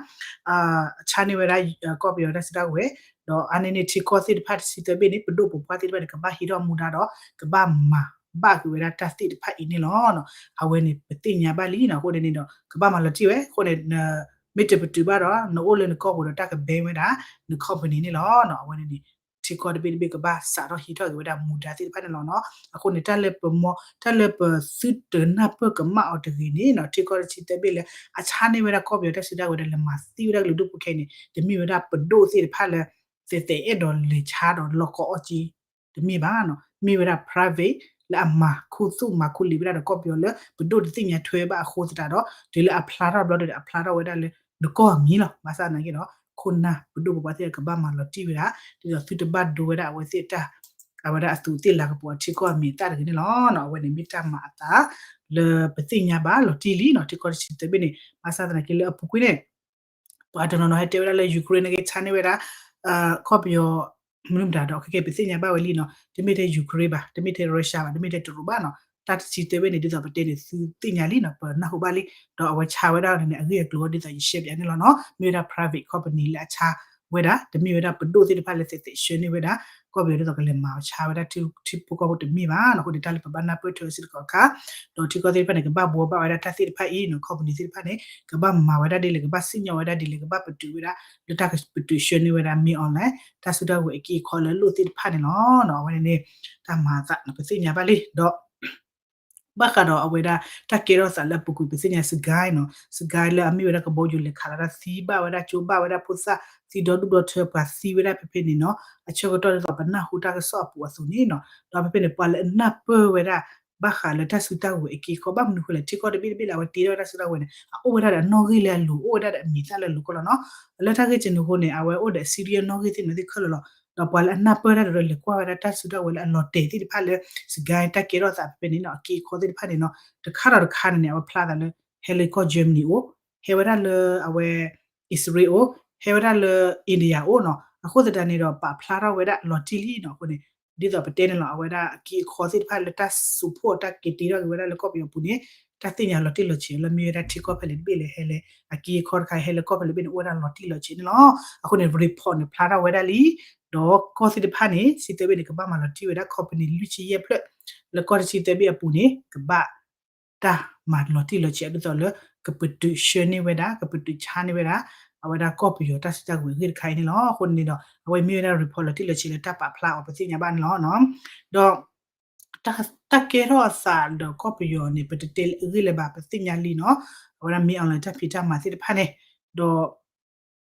ဆါန့ၢ်ဝဲဒၣ် ကီၢ်ပယီၤတၢ်စုကဝဲၤ, ဒီးအါန့ၢ်န့ၣ်ထံကီၢ်သ့ၣ်တဖၣ်တဆံသၢဘ့ၣ်န့ၣ် ပဒိၣ်ပပှၢ်သ့ၣ်တဖၣ်န့ၣ် ကဘၣ်ဟံးထီၣ်မူဒါဒီး ကဘၣ်မၤဘၣ်က့ၤဝဲဒၣ်တၢ်သ့ၣ်တဖၣ်အံၤန့ၣ်လီၤ. အဝဲန့ၣ် ပသ့ၣ်ညါဘၣ်လံနီၤ, အဃိန့ၣ်န့ၣ်ဒီး ကဘၣ်မၤလီၤတံၢ်ဝဲ, အဃိန့ၣ် မ့ၢ်တပတုာ်ဘၣ်ဒီး နအိၣ်လၢနကီၢ်ပူၤဒီးတၢ်က ban ဝဲဒၣ် န company န့ၣ်လီၤ. အဝဲန့ၣ်န့ၣ် ထံကီၢ်တဘ့ၣ်တဘ့ၣ်ကဘၣ်စးထီၣ်ဟံးထီၣ်က့ၤဝဲဒၣ်မူဒါသ့ၣ်တဖၣ်န့ၣ်လီၤနီၤ. အဃိန့ၣ် တၢ်လၢပမီ တၢ်လၢပသုတနၢ်ပၢၢ်ကမၣ်အီၤတဂ့ၤန့ၣ်နီၤ, ထံကီၢ်တဆံသၢဘ့ၣ်လၢ အဆါန့ၢ်ဝဲဒၣ်ကီၢ်ပယီၤတၢ်စုကဝဲၤဒီး လဲၤမၤသံဝဲဒၣ်ကလုာ်ဒူၣ်ဖိခဲအံၤန့ၣ် တမ့ၢ်ဝဲဒၣ်ပဒိၣ်သ့ၣ်တဖၣ်လၢ သဲးသဲးအဲၣ်ဒိးလဲၤဆါဒီးလီၢ်ကီၢ်အီၣ်က့ တမ့ၢ်ဘၣ်နီၤ, မ့ၢ်ဝဲဒၣ် private လၢအမၤခူသူၣ်မၤခူလံာ်ဝဲဒၣ်ဒီးကီၢ်ပယီၤလၢ ပဒိၣ်တသ့ၣ်ညါထွဲဘၣ်အဃိသတးဒီး တုၤလၢအဖျါထီၣ်ဘျီဒီး အဖျါထီၣ်ဝဲဒၣ်လၢနကီၢ်အမံၤလီၤ. ဘၣ်ဆၣ်သနာ်က့ဒီး ခိၣ်နၢ်ပဒိၣ်ပပှၢ်သ့ၣ်ကဘၣ်မၤလီၤတံၢ်ဝဲဒၣ် ဒ်သိးသုတဘၣ်ဒိဝဲဒၣ်အဝဲသ့ၣ်တၢ် အဝဲဒၣ်အသူးသ့ၣ်လၤကပီၤအထံကီၢ်အမံၤအသၣ်တဂ့ၤန့ၣ်လီၤ. အဝဲန့ၣ်မ့ၢ်တၢ်မၤအသးလၢပသ့ၣ်ညါဘၣ်လီၤတံၢ်လံနီၤ, ထံကီၢ်တဆံသၢဘ့ၣ်န့ၣ် ဘၣ်ဆၣ်သနာ်က့လၢအပူၤကွံာ်န့ၣ် ပှၤတနီၤနီၤဟဲတဲဝဲဒၣ်လၢ Ukraine န့ၣ်က့ ဆါန့ၢ်ဝဲဒၣ် ကီၢ်ပယီၤ မနုၤမတၤဒီး ခဲကဲပသ့ၣ်ညါဘၣ်ဝဲလံနီၤ, တမ့ၢ်ထဲ Ukraine ဘၣ်, တမ့ၢ်ထဲ Russia ဘၣ်, တမ့ၢ်ထဲတရူးဘၣ်နီၤ, တၢ်တဆံသၢဘ့ၣ်န့ၣ် ဒ်သိးပတဲန့ၣ် သုသ့ၣ်ညါလံနီၤ, ပနၢ်ဟူဘၣ်လံ, ဒီးအဝဲဆါဝဲဒၣ်န့ၣ် အဂ့ၢ်အကျိၤဒ်သိးယရှဲပၠးန့ၣ်လီၤနီၤ, မ့ၢ်ဝဲဒၣ် private company လၢအဆါဝဲဒၣ်, တမ့ၢ်ဝဲဒၣ်ပဒိၣ်သ့ၣ်တဖၣ်လၢသဲးသဲးဆှၢန့ၢ်ဝဲဒၣ် ကီၢ်ပယီၤဒ်သိးကလဲၤမၤအီၤဆါဝဲဒၣ်ထံဖိကီၢ်ဖိတမ့ၢ်ဘၣ်နီၤ, အဃိန့ၣ် တၢ်လၢပဘၣ်နၢ်ပၢၢ်ထွဲစ့ၢ်ကီးအခါ ဒီးထံကီၢ်သ့ၣ်တဖၣ်န့ၣ် ကဘၣ်ဘှီဘၣ်ဝဲဒၣ်တၢ်သ့ၣ်တဖၣ်အံၤနီၤ, company သ့ၣ်တဖၣ်န့ၣ် ကဘၣ်မၤဝဲဒၣ်ဒ်လဲၣ်, ကဘၣ်စံၣ်ညီၣ်ဝဲဒၣ်ဒ်လဲၣ်, ကဘၣ်ပတုာ်ဝဲဒၣ် လၢတၢ်ကပတုာ်ဆှၢန့ၢ်ဝဲဒၣ် မင်းအောင်လှိုင် တၢ်စုတၢ်ကဝဲၤအက့အခီလၢလိၣ်သ့ၣ်တဖၣ်န့ၣ်လီၤ. အဝဲန့ၣ်န့ၣ် တၢ်မၤအသးန့ၣ် ပသ့ၣ်ညါဘၣ်လံ, ဒီး ဘၣ်ဃးဒီးအဝဲဒၣ် တၢ်ကဲထီၣ်သးလၢအပူၤကွံာ် ပသ့ၣ်ညါ စကဲနီၤ, စကဲလၢအမ့ၢ်ဝဲဒၣ်ကဘီယူၤလဲၤခးလီၤတၢ် သံဘၣ်ဝဲဒၣ်ကၠိဘၣ်ဝဲဒၣ်ဖိသၣ် သံဒီဒူၣ်ဒီထၢ ပှၤသံဝဲဒၣ်ဖဲဖဲန့ၣ်နီၤ, အဆၢကတီၢ်ဒ်သိးပနၢ်ဟူတၢ်ကစီၣ်အပူၤအသိးန့ၣ်နီၤ, ဒီးဖဲဖဲန့ၣ် ပှၤလၢအနၢ်ပၢၢ်ဝဲဒၣ် ဘၣ်ဃးလၢတၢ်စုတၢ်ကဝဲၤအက့အခီ ဘၣ်မနုၤဃိလဲၣ် ထံကီၢ်တဘ့ၣ်တဘ့ၣ်လၢအဝဲတ့ထီၣ်ဝဲဒၣ်စုတၢ်ကဝဲၤန့ၣ် အအိၣ်ဝဲဒၣ်ဒီးအနီၣ်ဂံၢ်လၢအလိၤ အိၣ်ဝဲဒၣ်ဒီးအမံၤသၣ်လၢအလိၤကီလီၤနီၤ, လၢတၢ်ဂ့ၢ်ကဲန့ၣ်အဃိန့ၣ် အဝဲအိၣ်ဒီး serial နီၣ်ဂံၢ်သ့ၣ်န့ၣ်သ့ၣ်ခဲလၢာ်လီၤ, ဒီးပှၤလၢအနၢ်ပၢၢ်တၢ်ဒီးလဲၤကွၢ်ဝဲဒၣ်တၢ်စုတၢ်ကဝဲၤလၢအလီၤတဲာ်သ့ၣ်တဖၣ်လၢ စကဲတၢ်ကဲထီၣ်သးဖဲဖဲန့ၣ်နီၤ အက့အခီသ့ၣ်တဖၣ်န့ၣ်နီၤ, တခါဒီးတခါန့ၣ်န့ၣ် အဝဲဖျါသးလၢ ဟဲလၢကီၢ် Germany အိၣ်, ဟဲဝဲဒၣ်လၢအဝဲ အံၣ်စရ့လးအိၣ်, ဟဲဝဲဒၣ်လၢ India အိၣ်နီၤ, အဃိသတးန့ၣ်ဒီး ပာ်ဖျါထီၣ်ဝဲဒၣ်လီၤတံၢ်လံနီၤ, အဃိန့ၣ် ဒ်သိးပတဲန့ၣ်လီၤ အဝဲဒၣ်အက့အခီသ့ၣ်တဖၣ်လၢတၢ်စူးဖှိၣ်တၢ်က့ၤတ့ထီၣ်က့ၤဝဲဒၣ်လၢကီၢ်ပယီၤပူၤန့ၣ် တၢ်သ့ၣ်ညါလီၤတံၢ်လီၤဆဲးလၢမ့ၢ်ဝဲဒၣ်ထံကီၢ်ဖဲလဲၣ်တဘ့ၣ်လဲၣ် ဟဲလၢ အက့အခီတခါ ဟဲလၢကီၢ်ဖဲလဲၣ်တဘ့ၣ်န့ၣ် အိၣ်ဝဲဒၣ်လီၤတံၢ်လီၤဆဲးန့ၣ်လီၤ. အဃိန့ၣ် report န့ၣ် ဖျါထီၣ်ဝဲဒၣ်လံ, ဒီးကီၢ်သ့ၣ်တဖၣ်န့ၣ် ဆံသၢဘ့ၣ်န့ၣ် ကဘၣ်မၤလီၤတံၢ်ဝဲဒၣ် company လွံၢ်ဆံယဲၢ်ဖျၢၣ် လၢကီၢ်တဆံသၢဘ့ၣ်အပူၤန့ၣ် ကဘၣ် တၢ်မၤလီၤတံၢ်လီၤဆဲးဒ်သိးလၢ ကပတုာ်ဆှၢန့ၢ်ဝဲဒၣ် ကပတုာ်ဆါန့ၢ်ဝဲဒၣ် အဝဲဒၣ်ကီၢ်ပယီၤတၢ်စုတၢ်ကဝဲၤအဂ့ၢ်တခါအံၤန့ၣ်လီၤ. အဃိန့ၣ်ဒီး အဝဲမ့ၢ်ဝဲဒၣ် report လီၤတံၢ်လီၤဆဲးလၢတၢ်ပာ်ဖျါအီၤပသ့ၣ်ညါဘၣ်န့ၣ်လီၤ. ဒီး တၢ်ကဲထီၣ်အသးဒီးကီၢ်ပယီၤန့ၣ် ပတတဲအဂ့ၢ်လၢၤဘၣ် ပသ့ၣ်ညါလံနီၤ, အဝဲဒၣ် မင်းအောင်လှိုင် တၢ်ဖံးတၢ်မၤသ့ၣ်တဖၣ်န့ၣ်, ဒီး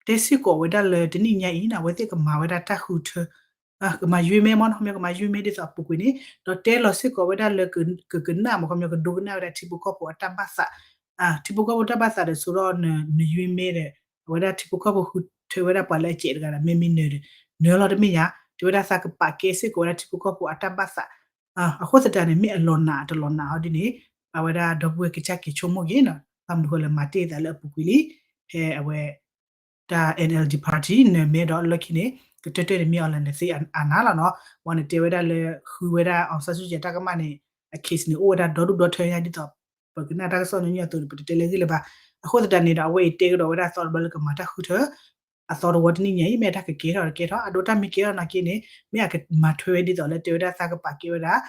တဲစ့ၢ်ကီးဝဲဒၣ်လၢတနံၣ်ညါအံၤန့ၣ် အဝဲသ့ၣ်ကမၤဝဲဒၣ်တၢ်ဃုထၢ ကမၤယွ့မဲမ့ၢ်နီၤ ခီပညီကမၤယွ့မဲဒ်သိးအပူၤကွံာ်န့ၣ် ဒီးတဲလီၤစ့ၢ်ကီးဝဲဒၣ်လၢ ကကနၣ်မ့ၢ်ခီပညီကဒိကနၣ်ဝဲဒၣ်ထံဖိကီၢ်ဖိအတၢ်ဘၣ်သး, ထံဖိကီၢ်ဖိတၢ်ဘၣ်သးဒီး ဆိဒီးနယွ့မဲဒီး အဝဲဒၣ်ထံဖိကီၢ်ဖိဃုထၢဝဲဒၣ်ပှၤလၢအစဲးတဂၤဒီး မ့မ့ၢ်နၢၤဒီး နၢၤလီၤတမ့ၢ်ယါတဲဝဲဒၣ်သးကပာ်ကဲစ့ၢ်ကီးဝဲဒၣ်ထံဖိကီၢ်ဖိအတၢ်ဘၣ်သး, အဃိသတးန့ၣ် မ့ၢ်အလီၤနာ်တလီၤနာ်အီၤဒ်န့ၣ် အဝဲဒၣ်ဒီပုၢ်ဝဲၢ်ကစၢ်က့ၤဆိကမိၣ်က့ၤနီၤ ဘၣ်မနုၤဃိလၢမၤတ့ၢ်သးလၢအပူၤကွံာ်လံ ဖဲအဝဲ တၢ် NLD party နၢၤမဲဒီးလၢခံန့ၣ် ကတၢၢ်တၢၢ်န့ၣ် မ့ၢ်အီၤလၢနသ့အနါလီၤနီၤ, ဝံၤန့ၣ်တဲဝဲဒၣ်လၢဃုဝဲဒၣ် အောင်ဆန်းစုကြည် တၢ်ကမၣ်န့ၣ် အ case န့ၣ် အိၣ်ဝဲဒၣ်ဒီဒူၣ်ဒီထၢညါဒ်သိး ပကနၣ်တၢ်ကစီၣ်ညီနုၢ်အသိးန့ၣ် ပတတဲလၢဂ့ၢ်လၢၤဘၣ်, အဃိသတးန့ၣ်ဒီး အဝဲအံၤတဲကဒီးဝဲဒၣ်အသီတဘျီလၢကမၤတၢ်ဃုထၢ အသီတဝီတနံၣ်ညါအံၤ မ့ၢ်အတၢ်ကကဲထီၣ်တကဲထီၣ် အဒိတၢ်မ့ၢ်ကဲထီၣ်နာ်က့န့ၣ် မ့ၢ်အကမၤထွဲဝဲဒ်သိးလၢတဲဝဲဒၣ်သးကပာ်ကဲဝဲဒၣ်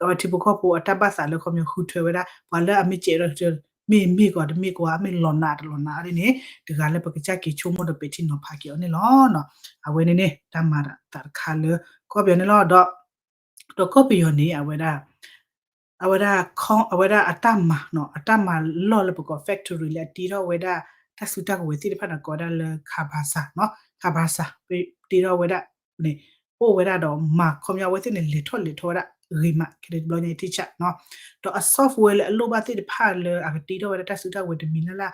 အဝဲထံဖိကီၢ်ဖိအတၢ်ဘၣ်သးလၢခီပညီဃုထၢဝဲဒၣ် ပှၤလၢအမ့ၢ်စဲးဒီး မ့ၢ်မ့ၢ်ကွၢ်တမ့ၢ်ကွၢ် မ့ၢ်လီၤနာ်တလီၤနာ်အီၤဒ်န့ၣ် တဂၤလၢပကစၢ်က့ၤဆိကမိၣ်ဒီးပဲာ်ထံနီၤဖးက့ၤအီၤန့ၣ်လီၤ. အဝဲန့ၣ်န့ၣ် တၢ်မၤသးတခါလၢကီၢ်ပယီၤန့ၣ်လီၤ. ဒီး ဒီးကီၢ်ပယီၤန့ၣ် အဝဲဒၣ် အဝဲဒၣ် အဝဲဒၣ်အတၢ်မၤနီၤ အတၢ်မၤလီၢ်လၢပကိး factory လၢအတ့ထီၣ်ဝဲဒၣ် တၢ်စုတၢ်ကဝဲၤသ့ၣ်တဖၣ်န့ၣ် ကိးဝဲဒၣ်လၢ ခါဘါစၢ်နီၤ ခါဘါစၢ် တ့ထီၣ်ဝဲဒၣ်န့ၣ် အိၣ်ဝဲဒၣ်ဒီးမၤခီပညီအဝဲသ့ၣ်န့ၣ် လဲၤထီၣ်လဲၤထီဝဲဒၣ်ဂ့ၤမး ခဲဒၣ်တဘျီညါအံၤထံၣ်ဆးနီၤ ဒီးအ software လၢအလိၣ်ဘၣ်သ့ၣ်တဖၣ်လၢအကတ့ထီၣ်ဝဲဒၣ်တၢ်စုတၢ်ကဝဲၤတမံၤလၢ်လၢ်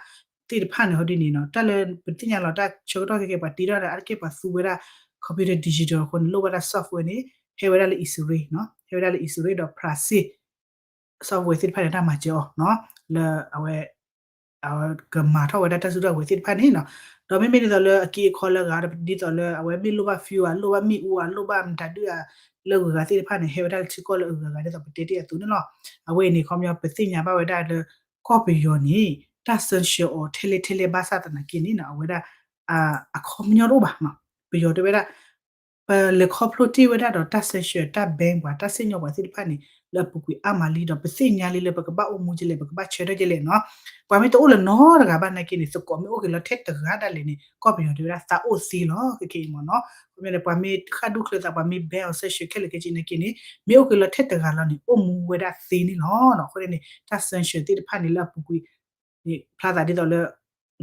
သ့ၣ်တဖၣ်န့ၣ် ဟီဒ်န့ၣ်နီၤ တၢ်လၢပသ့ၣ်ညါလီၤတၢ်ဆၢကတီၢ်ခဲကဲ ပှၤတ့ထီၣ်ဒီး အါတက့ၢ်ပှၤသူဝဲဒၣ် computer digital အဃိန့ၣ် လိၣ်ဘၣ်တၢ် software န့ၣ် ဟဲဝဲဒၣ်လၢအံၣ်စရ့လးနီၤ ဟဲဝဲဒၣ်လၢအံၣ်စရ့လးဒီး Brazil software သ့ၣ်တဖၣ်န့ၣ် တၢ်မၤစၢၤအီၤနီၤ လၢအဝဲ အဝဲကမၤထီၣ်ဝဲဒၣ်တၢ်စုတၢ်ကဝဲၤသ့ၣ်တဖၣ်န့ၣ်နီၤ ဒီးမ့မ့ၢ်ဒ်သိးလၢအက့အခီလၢအဂၤဒီး ဒ်သိးလၢအဝဲမ့ၢ်လိၣ်ဘၣ် fuel ဧါ လိၣ်ဘၣ်မတၤဒုၣ်ဧါ လၢအဂၤသ့ၣ်တဖၣ်န့ၣ် ဟဲဝဲဒၣ်လၢထံကီၢ်လၢအဂၤဂၤဒ်သိးပတဲတ့ၢ်အသိးန့ၣ်လီၤ. အဝဲအံၤန့ၣ် ခီပညီပသ့ၣ်ညါဘၣ်ဝဲဒၣ်လၢ ကီၢ်ပယီၤန့ၣ် တၢ်စၢဆှၢအီၤထဲလဲၣ်ထဲလဲၣ်ဘၣ်ဆၣ်သနာ်က့န့ၣ်နီၤ အဝဲဒၣ် အခီပညီတအိၣ်ဘၣ်နီၤ ပယီၤတဲဝဲဒၣ် ပလဲၤခီဖျိတ့ၢ်ဝဲဒၣ်ဒီးတၢ်စၢဆှၢတၢ် ban ပှၤတၢ်စံၣ်ညီၣ်ပှၤသ့ၣ်တဖၣ်န့ၣ် လၢအပူၤကွံာ်အါမးလံဒီး ပသ့ၣ်ညါလံလၢပကဘၣ်အိၣ်မူကလဲၣ် ပကဘၣ်ဆၢထၢၣ်ကလဲၣ်နီၤ ပှၤမ့ၢ်တအိၣ်လၢၤနီတဂၤဘၣ်နာ်က့န့ၣ် သကိးမ့ၢ်အိၣ်က့ၤလီၤထဲတဂၤဒၣ်လဲာ်န့ၣ် ကီၢ်ပယီၤတဲဝဲဒၣ်သးအိၣ်သ့လီၤ ခဲကဲအံၤမ့ၢ်နီၤ ခီပညီန့ၣ် ပှၤမ့ၢ်ဃၣ်ဒူၣ်ချၢသး ပှၤမ့ၢ် ban အီၤစၢဆှၢခဲလၢာ်ခဲဆ့နာ်က့န့ၣ် မ့ၢ်အိၣ်က့ၤလီၤထဲတဂၤလီၤန့ၣ် အိၣ်မူဝဲဒၣ်သ့န့ၣ်လီၤ. အဃိန့ၣ် တၢ်စၢဆှၢသ့ၣ်တဖၣ်န့ၣ်လၢအပူၤကွံာ်န့ၣ် ဖျါသးဒ်သိးလၢ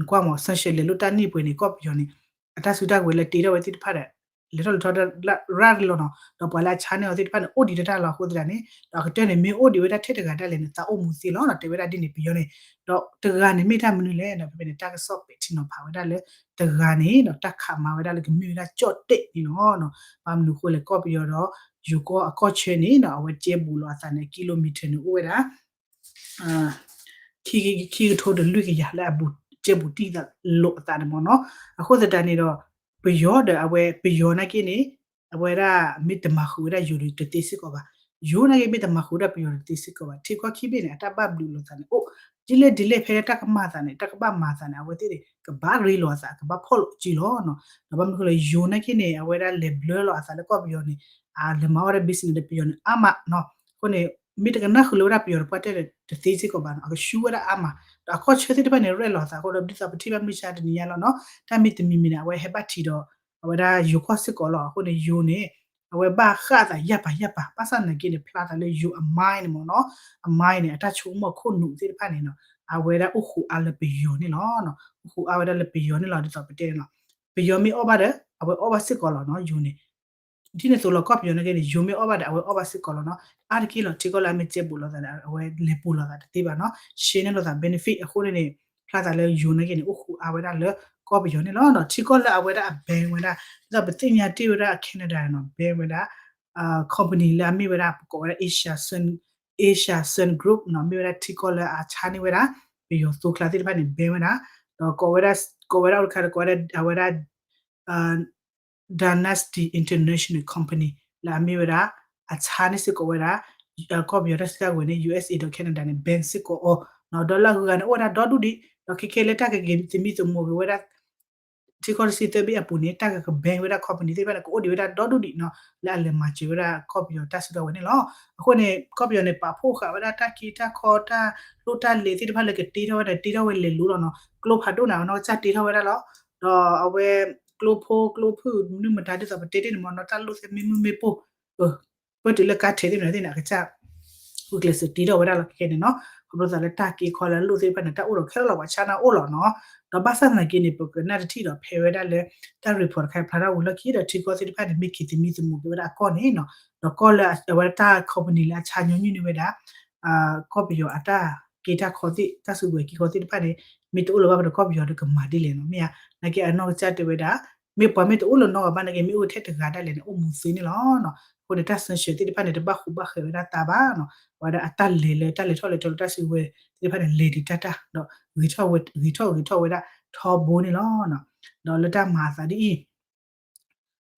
နကွၢ်မ့ၢ် စၢဆှၢလဲၤလိာ်တၢ်န့ၢ်ပှဲၤန့ၣ် ကီၢ်ပယီၤန့ၣ် အတၢ်စုတၢ်ကဝဲၤလၢတ့ထီၣ်ဝဲသ့ၣ်တဖၣ်ဒီး လဲၤထီၣ်လဲၤထီၣ်ရၣ်လီၤနီၤ ဒီးပှၤလၢအဆါန့ၢ်အီၤသ့ၣ်တဖၣ်န့ၣ် အိၣ်ဒံးတၢ်လီၤအဃိသတးန့ၣ် ဒီးအကတၢၢ်န့ၣ် မ့ၢ်အိၣ်ဒံးဝဲဒၣ်ထဲတဂၤဒၣ်လဲာ်န့ၣ် သးအိၣ်မူသ့လီၤနီၤ တဲဝဲဒၣ်ဒ်န့ၣ်ပယီၤန့ၣ် ဒီးတဂၤန့ၣ်မ့ၢ်တၢ်မနုၤလဲၣ်နီၤ ဖဲဖဲန့ၣ် တၢ်ကစီၣ်ပဲာ်ထံနီၤဖးဝဲဒၣ်လၢ တဂၤန့ၣ်ဒီး တၢ်ခးမၤဝဲဒၣ်လၢကမ့ၢ်ဝဲဒၣ်ကၠီၣ်တဲၣ်န့ၣ်လီၤ. ဘၣ်မနုၤအဃိလဲၣ် ကီၢ်ပယီၤဒီး ယိၤကီၢ်အကီၢ်ဆၢန့ၣ်နီၤ အဝဲကဲဘူးလိာ်အသးန့ၣ် kilometer န့ၣ် အိၣ်ဝဲဒၣ် ခံကထိတလွံၢ်ကယၤလၢအဘူးကဲဘူးတံၢ်လိာ်အသးန့ၣ်မ့ၢ်နီၤ. အဃိသတးန့ၣ်ဒီး ပယီၤဒီးအဝဲ ပယီၤနာ်က့န့ၣ် အဝဲဒၣ်မ့ၢ်တမၤဃုာ်ဝဲဒၣ်ယိၤဒီးတသ့စ့ၢ်ကီးဘၣ်. ယိၤနာ်က့မ့ၢ်တမၤဃုာ်ဝဲဒၣ်ပယီၤဒီးတသ့စ့ၢ်ကီးဘၣ်. ထံကီၢ်ခံဘ့ၣ်န့ၣ် အတၢ်ဘၣ်ဘျုးလိာ်သးန့ၣ် အိၣ် ဒ်လဲၣ်ဒ်လဲၣ်ဖဲတၢ်ကမၤသးန့ၣ် တၢ်ကဘၣ်မၤသးန့ၣ် အဝဲသ့ၣ်န့ၣ် ကဘၣ်ရ့လိာ်အသး ကဘၣ်ဖီၣ်လိာ်အစုလီၤနီၤ. ဒီးဘၣ်မနုၤအဃိလဲၣ် ယိၤနာ်က့န့ၣ် အဝဲဒၣ်လဲၤဘျၢလီၤအသးလၢကီၢ်ပယီၤန့ၣ် လဲၤမၤအီၣ်ဝဲဒၣ် business ဒီးပယီၤန့ၣ် အါမးနီၤ. အဃိန့ၣ် မ့ၢ်တကနၣ်ဃုာ်လၢဝဲဒၣ်ပယီၤတပှၢ်တၢၢ်ဒီးတသ့စ့ၢ်ကီးဘၣ်နီၤ. အကဆူဝဲဒၣ်အါမး ဒီးအကီၢ်ဆၢသ့ၣ်တဖၣ်န့ၣ် ရဲၣ်လီၤအသးအဃိဒီး ဒ်သိးပထံၣ်ဘၣ်မုၢ်ဆါတနံၤညါလီၤနီၤ. တၢ်မ့ၢ်တမံၤမံၤန့ၣ် အဝဲဟဲဘၣ်ထံးဒီး အဝဲဒၣ်ယိၤကီၢ်စ့ၢ်ကီးလီၤ. အဃိန့ၣ် ယိၤန့ၣ် အဝဲဘၣ်ဃၣ်အသးယၢ်ပၤယၢ်ပၤ ဘၣ်ဆၣ်သနာ်က့န့ၣ် ဖျါသးလၢယိၤအ mind န့ၣ်မ့ၢ်နီၤ အ mind န့ၣ် အတၢ်ဆိကမိၣ်ခိၣ်နူာ်သ့ၣ်တဖၣ်န့ၣ်နီၤ အဝဲဒၣ်အိၣ်ဃုာ်အါလၢပယီၤန့ၣ်လီၤ. အိၣ်ဃုာ်အါဝဲဒၣ်လၢပယီၤန့ၣ်လီၤ ဒ်သိးပတဲန့ၣ်လီၤ. ပယီၤမ့ၢ်အီၣ်ဘၣ်ဒီး အဝဲအီၣ်ဘၣ်စ့ၢ်ကီးလီၤနီၤ ယိၤန့ၣ် ဒ်န့ၣ်အသိးလီၤ ကီၢ်ပယီၤနာ်က့န့ၣ် ယိၤမ့ၢ်အီၣ်ဘၣ်ဒီး အဝဲအီၣ်ဘၣ်စ့ၢ်ကီးလီၤနီၤ. အါတက့ၢ်လီၤ ထံကီၢ်လၢအမ့ၢ်ကဲဘူးလိာ်သးဒီး အဝဲလဲၤပူၤလိာ်သးတသ့ဘၣ်နီၤ share န့ၢ်လိာ်သး benefit အဃိန့ၣ်န့ၣ် ဖျါသးလၢယိၤနာ်က့န့ၣ် အိၣ်ဃုာ်အါဝဲဒၣ်လၢကီၢ်ပယီၤန့ၣ်လီၤ. ထံကီၢ်လၢအဝဲဒၣ်အ ban ဝဲဒၣ် ဒ်သိးပသ့ၣ်ညါတ့ၢ်ဝဲဒၣ် Canada နီၤ ban ဝဲဒၣ် company လၢအမ့ၢ်ဝဲဒၣ် ပကိးဝဲဒၣ် Asia Sun Asia Sun Group နီၤ မ့ၢ်ဝဲဒၣ်ထံကီၢ်လၢအဆါန့ၢ်ဝဲဒၣ် ပယီၤသိချါသ့ၣ်တဖၣ်န့ၣ် ban ဝဲဒၣ် ဒီးကိးဝဲဒၣ် ကိးဝဲဒၣ်အိၣ်တခါဒီး ကိးဝဲဒၣ်အဝဲဒၣ် Dynasty International Company လၢအမ့ၢ်ဝဲဒၣ် အဆါန့ၢ်စ့ၢ်ကီးဝဲဒၣ် ကီၢ်ပယီၤတၢ်စုတၢ်ကဝဲၤန့ၣ် USA ဒီး Canada န့ၣ် ban စ့ၢ်ကီးအီၤ ဒီးလၢအဂုၤအဂၤန့ၣ် အိၣ်ဝဲဒၣ်ဒီဒူၣ်ဒံး ဒီးခဲခဲလၢတၢ်ကက့ၤသမံသမိးက့ၤဝဲဒၣ် ထံကီၢ်တဆံသၢဘ့ၣ်အပူၤန့ၣ် တၢ်ကက ban ဝဲဒၣ် company သ့ၣ်တဖၣ်န့ၣ် ကအိၣ်ဒံးဝဲဒၣ်ဒီဒူၣ်ဒံးနီၤ လၢအလဲၤမၤစၢၤဝဲဒၣ်ကီၢ်ပယီၤတၢ်စုတၢ်ကဝဲၤန့ၣ်လီၤ. အဃိန့ၣ် ကီၢ်ပယီၤန့ၣ် ပာ်ဖှိၣ်ဃာ်ဝဲဒၣ်တၢ်က့တၢ်ခီတၢ်လိၣ်တၢ်လဲၤသ့ၣ်တဖၣ်လၢကတ့ထီၣ်ဝဲန့ၣ် တ့ထီၣ်ဝဲလဲၤလိၤလီၤနီၤ. ကျိဖးဒိၣ်န့ၣ် အဝဲနီၢ်ကစၢ်တ့ထီၣ်ဝဲဒၣ်လီၤ. ဒီးအဝဲ ကျိဖိကျိဖုၣ် မနုၤမတၤဒ်သိးပတဲတ့ၢ်န့ၣ်မ့ၢ်နီၤ တၢ်လိၣ်သ့ၣ်မ့ၢ်မုၢ်မ့ၢ်ပိၢ် ပၢၢ်တုၤလၢကါထဲးသ့ၣ်မနုၤသ့ၣ်န့ၣ် အကစၢ် ဂုာ်ကျဲးစၢးတ့ထီၣ်ဝဲဒၣ်လီၤ ခဲခဲန့ၣ်နီၤ. ခီဖျိသးလၢတၢ်က့ခီလၢအလိၣ်သ့ၣ်တဖၣ်န့ၣ် တၢ်အိၣ်ဒီးခဲလၢာ်လီၤ ပှၤဆါန့ၢ်အိၣ်လီၤနီၤ. ဒီးဘၣ်ဆၣ်သနာ်က့န့ၣ် ပကနၣ်တထံၣ်ဒီးဖဲဝဲဒၣ်လၢ တၢ် report တခါဖျါထီၣ်ဝံၤလီၢ်ခံဒီး ထံကီၢ်သ့ၣ်တဖၣ်န့ၣ် မ့ၢ်က့ၤသမံသမိးက့ၤဝဲဒၣ်အကီၢ်န့ၣ်နီၤ. ဒီးကီၢ်လၢအဝဲဒၣ်တၢ် company လၢအဆါညီနုၢ်န့ၢ်ဝဲဒၣ် ကီၢ်ပယီၤအတၢ်က့တၢ်ခီသ့ၣ် တၢ်စုကဝဲၤက့ခီသ့ၣ်တဖၣ်န့ၣ် မ့ၢ်တအိၣ်လၢၤဘၣ်ဒီး ကီၢ်ပယီၤဒီးကမၤဒ်လဲၣ်နီၤ မ့ၢ်ဧါ. နာ်က့အနီၢ်ကစၢ်တဲဝဲဒၣ် မ့ၢ်ပှၤမ့ၢ်တအိၣ်လၢၤနီတဂၤဘၣ်နာ်က့ မ့ၢ်အိၣ်ထဲတဂၤဒၣ်လဲာ်န့ၣ် အိၣ်မူသ့န့ၣ်လီၤ. အဃိန့ၣ် တၢ်စၢဆှၢသ့ၣ်တဖၣ်န့ၣ် တဘၣ်ဃူဘၣ်ဃဲးဝဲဒၣ်သးဘၣ်နီၤ. အဝဲဒၣ်အတၢ်လဲၤလၢတၢ်လဲၤထီၣ်လဲၤထီလၢတၢ်စုကဝဲၤသ့ၣ်တဖၣ်န့ၣ် လဲၤဒံးတၢ်တၢ် ဒီး ဂ့ၤထီၣ်ဂ့ၤထီၣ်ဂ့ၤထီၣ်ဝဲဒၣ်ထီဘိန့ၣ်လီၤ. ဒီးလၢတၢ်မၤအသးဒ်အံၤ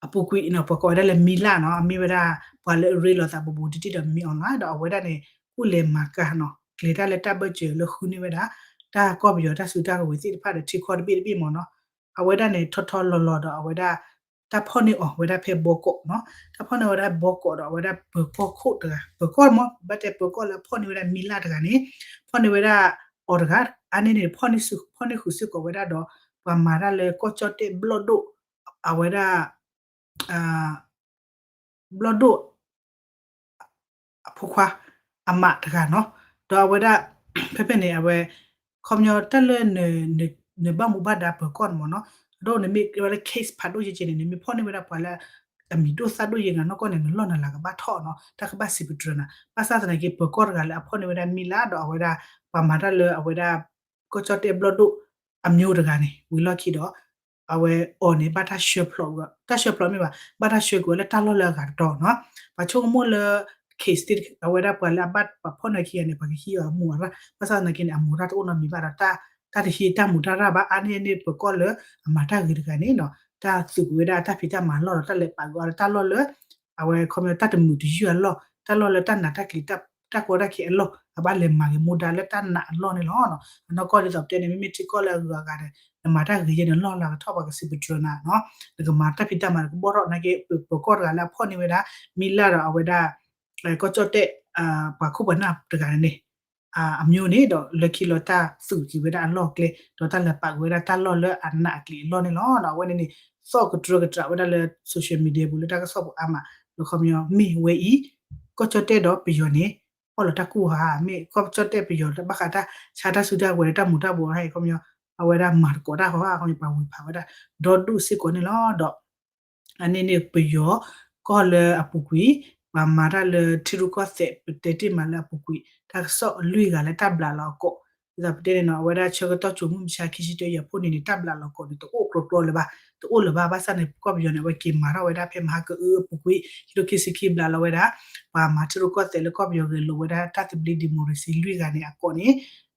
အပူၤကွံာ်နီၤ ပှၤကိးဝဲဒၣ်လၢမံလၢ်နီၤ အမ့ၢ်ဝဲဒၣ် ပှၤလၢအရ့လိာ်သးဘူးဘူးတံၢ်တံၢ်ဒီးမံအီၤလၢ် ဒီးအဝဲဒၣ်န့ၣ် ကူၣ်လဲၤမၤကၤနီၤ ကျဲၤတၢ်လၢတၢ်ဘၢၣ်စၢၤလၢဃုန့ၢ်ဝဲဒၣ် တၢ်ကီၢ်ပယီၤတၢ်စုတၢ်ကဝဲၤသ့ၣ်တဖၣ်ဒီးထံကီၢ်တဘ့ၣ်တဘ့ၣ်မ့ၢ်နီၤ အဝဲဒၣ်န့ၣ် ထီထီလီၤလီၤဒီးအဝဲဒၣ် တၢ်ဖီၣ်န့ၢ်အီၤဝဲဒၣ်ဖဲဘီကီးနီၤ တၢ်ဖီၣ်န့ၢ်ဝဲဒၣ်ဘီကီးဒီးအဝဲဒၣ်ပၢၤကီၢ်ခိၣ်တဂၤ ပၢၤကီၢ်မ့ၢ် ဘၣ်တဲပၢၤကီၢ်လၢအဖီၣ်န့ၢ်ဝဲဒၣ်မံလၢ်တဂၤန့ၣ် ဖီၣ်န့ၢ်ဝဲဒၣ်အီၤတဂၤ အါန့ၢ်န့ၣ် ဖီၣ်န့ၢ်ဃုာ်စ့ၢ်ကီးဝဲဒၣ်ဒီး ပှၤမၤတၢ်လၢကီၢ်ကၠီၣ်တဲၣ်ဘျီၣ်ဒိၣ် အဝဲဒၣ် ဘျီၣ်ဒိၣ် အဖိခွါ အမးတဂၤနီၤ ဒီးအဝဲဒၣ် ဖဲဖဲန့ၣ် အဝဲ ခီပညီတၢ်လၢ နဘၣ်မူဘၣ်ဒါပၢၤကီၢ်န့ၣ်မ့ၢ်နီၤ အဒိနမ့ၢ်ဝဲလၢ case ဖးဒိၣ်ယဲၢ်ကဲန့ၣ် နမ့ၢ်ဖီၣ်န့ၢ်ဝဲဒၣ်ပှၤလၢ အမံၤဒိၣ်သၣ်ဒိၣ်ယဲၢ်ဂၤနီၢ်ကီၢ်န့ၣ် နလီၢ်နလၤကဘၣ်ထီၣ်နီၤ တၢ်ကဘၣ်စံးပတြၢၤနၤ ဘၣ်ဆၣ်သနာ်က့ ပၢၤကီၢ်တဂၤလၢအဖီၣ်န့ၢ်ဝဲဒၣ်မံလၢ်ဒီးအဝဲဒၣ် ပှၤမၤတၢ်လၢအဝဲဒၣ် ကီၢ်ကၠီၣ်တဲၣ်ဘျီၣ်ဒိၣ် အမျိုးတဂၤန့ၣ် ဝံၤလီၢ်ခံဒီး အဝဲအီၤန့ၣ် ဘၣ်တၢ်ဆှၢဖျိး, တၢ်ဆှၢဖျိးမ့ၢ်ဘၣ်, ဘၣ်တၢ်ဆှၢကွံာ်ဝဲလၢတၢ်လီၢ်လၢအဂၤတတီၤနီၤ. ပှၤဆိကမိၣ်လၢ case အဝဲဒၣ်ပှၤလၢအဘၣ်ပှၤဖီၣ်န့ၢ်ခံဂၤန့ၣ် ပှၤကဟံးအီၤအမူအရၣ်, ဘၣ်ဆၣ်သနာ်က့န့ၣ် အမူအရၣ်တအိၣ်နီတမံၤဘၣ်ဒီး တၢ်တဟံးတၢ်မူတၢ်ရၣ်ဘၣ်. အါန့ၢ်န့ၣ် ပၢၤကီၢ်လၢအမၤတၢ်ဂ့ၤတဂၤန့ၣ်နီၤ တၢ်သူၣ်က့ၤဝဲဒၣ်တၢ်ဖံးတၢ်မၤအလီၢ်ဒီး တၢ်လဲၤပာ်ဂၢၢ်အီၤလၢတၢ်လီၢ်လၢ အဝဲခီပညီတၢ်တမုာ်တယုၢ်အလီၢ်, တၢ်လီၢ်လၢတၢ်နးတၢ်ကျံၤ တၢ်ကီတၢ်ခဲအလီၢ်, အဘၣ်လဲၤမၤဂ့ၤမူဒါလၢတၢ်နာ်အလီၢ်န့ၣ်လီၤ. အနီၢ်ကီၢ်ဒ်သိးပတဲန့ၣ် မ့မ့ၢ်ထံကီၢ်လၢအဂုၤအဂၤဒီး နမၤတၢ်ဂ့ၤယဲၢ်န့ၣ် လီၢ်လၤကထီၣ်ပှၤကစံးပတြၢၤနၤနီၤ, နကမၤတၢ်ဖံးတၢ်မၤ နကဘီၣ်ထီၣ်နာ်က့ ပၢၤကီၢ်တဂၤလၢအဖီၣ်န့ၢ်ဝဲဒၣ် မံလၢ်ဒီးအဝဲဒၣ် ကီၢ်ကၠီၣ်တဲၣ် ပှၤခိၣ်ပှၤနၢ်တဂၤန့ၣ် အမျိုးန့ၣ်ဒီး လၢခံလီၤတၢ်သူၣ်က့ၤဝဲဒၣ်အလီၢ်ကျဲ ဒီးတၢ်လဲၤပာ်က့ၤဝဲဒၣ်တၢ်လီၢ်လၢအနးအကျံၤအလီၢ်န့ၣ်လီၤ. အဝဲန့ၣ်န့ၣ် သီၣ်ကတြၢကတြးဝဲဒၣ်လၢ social media ပူၤလၢတၢ်ကစီၣ်ပူၤအါမး ဒီးခီပညီမ့ၢ်ဝဲအံၤ ကီၢ်ကၠီၣ်တဲၣ်ဒီးပယီၤန့ၣ် အီၣ်လီၤတၢ်ကူၣ်ဟါ မ့ၢ်ကီၢ်ကၠီၣ်တဲၣ်ပယီၤဘၣ်ဃးတၢ်ဆါတၢ်စုတၢ်ကဝဲၤဒီးတၢ်မူၤတၢ်ဘှီးဟါအံၤ ခီပညီ အဝဲဒၣ်မၤသကိးတၢ်ဃီ ခီပညီပှၤဝံၤဖးဝဲဒၣ် ဒီဒူၣ်စ့ၢ်ကီးန့ၣ်လီၤ. ဒီး အန့ၣ်န့ၣ်ပယီၤကီၢ်လၢအပူၤကွံာ် ပှၤမၤတၢ်လၢထံရူၢ်ကီၢ်သဲး ပတဲတ့ၢ်မးလၢအပူၤကွံာ် တၢ်ကစီၣ်လွံၢ်ဂၤလၢတၢ်ဘျးလီၤအကိာ် ဒ်သိးပတဲန့ၣ်နီၤ အဝဲဒၣ်ဆၢကတီၢ်ကိးမုၢ်မဆါခံဆံတၢယဲၢ်ဖှိၣ်န့ၣ်န့ၣ် တၢ်ဘျးလီၤကိာ်န့ၣ် တအိၣ်ကြီကြီလၢၤဘၣ် တအိၣ်လၢၤဘၣ် ဘၣ်ဆၣ်န့ၣ် ကီၢ်ပယီၤန့ၣ် အဝဲက့ၤမၤထီၣ်ဝဲဒၣ်ဖဲမဟါကအုအပူၤကွံာ် ခံထိခံဆံခံဘျးလီၤဝဲဒၣ် ပှၤမၤထံရူၢ်ကီၢ်သဲးလၢကီၢ်ပယီၤဂဲၤလိာ်ဝဲဒၣ်တၢ်သဘျ့ democracy လွံၢ်ဂၤန့ၣ်အကိာ်န့ၣ်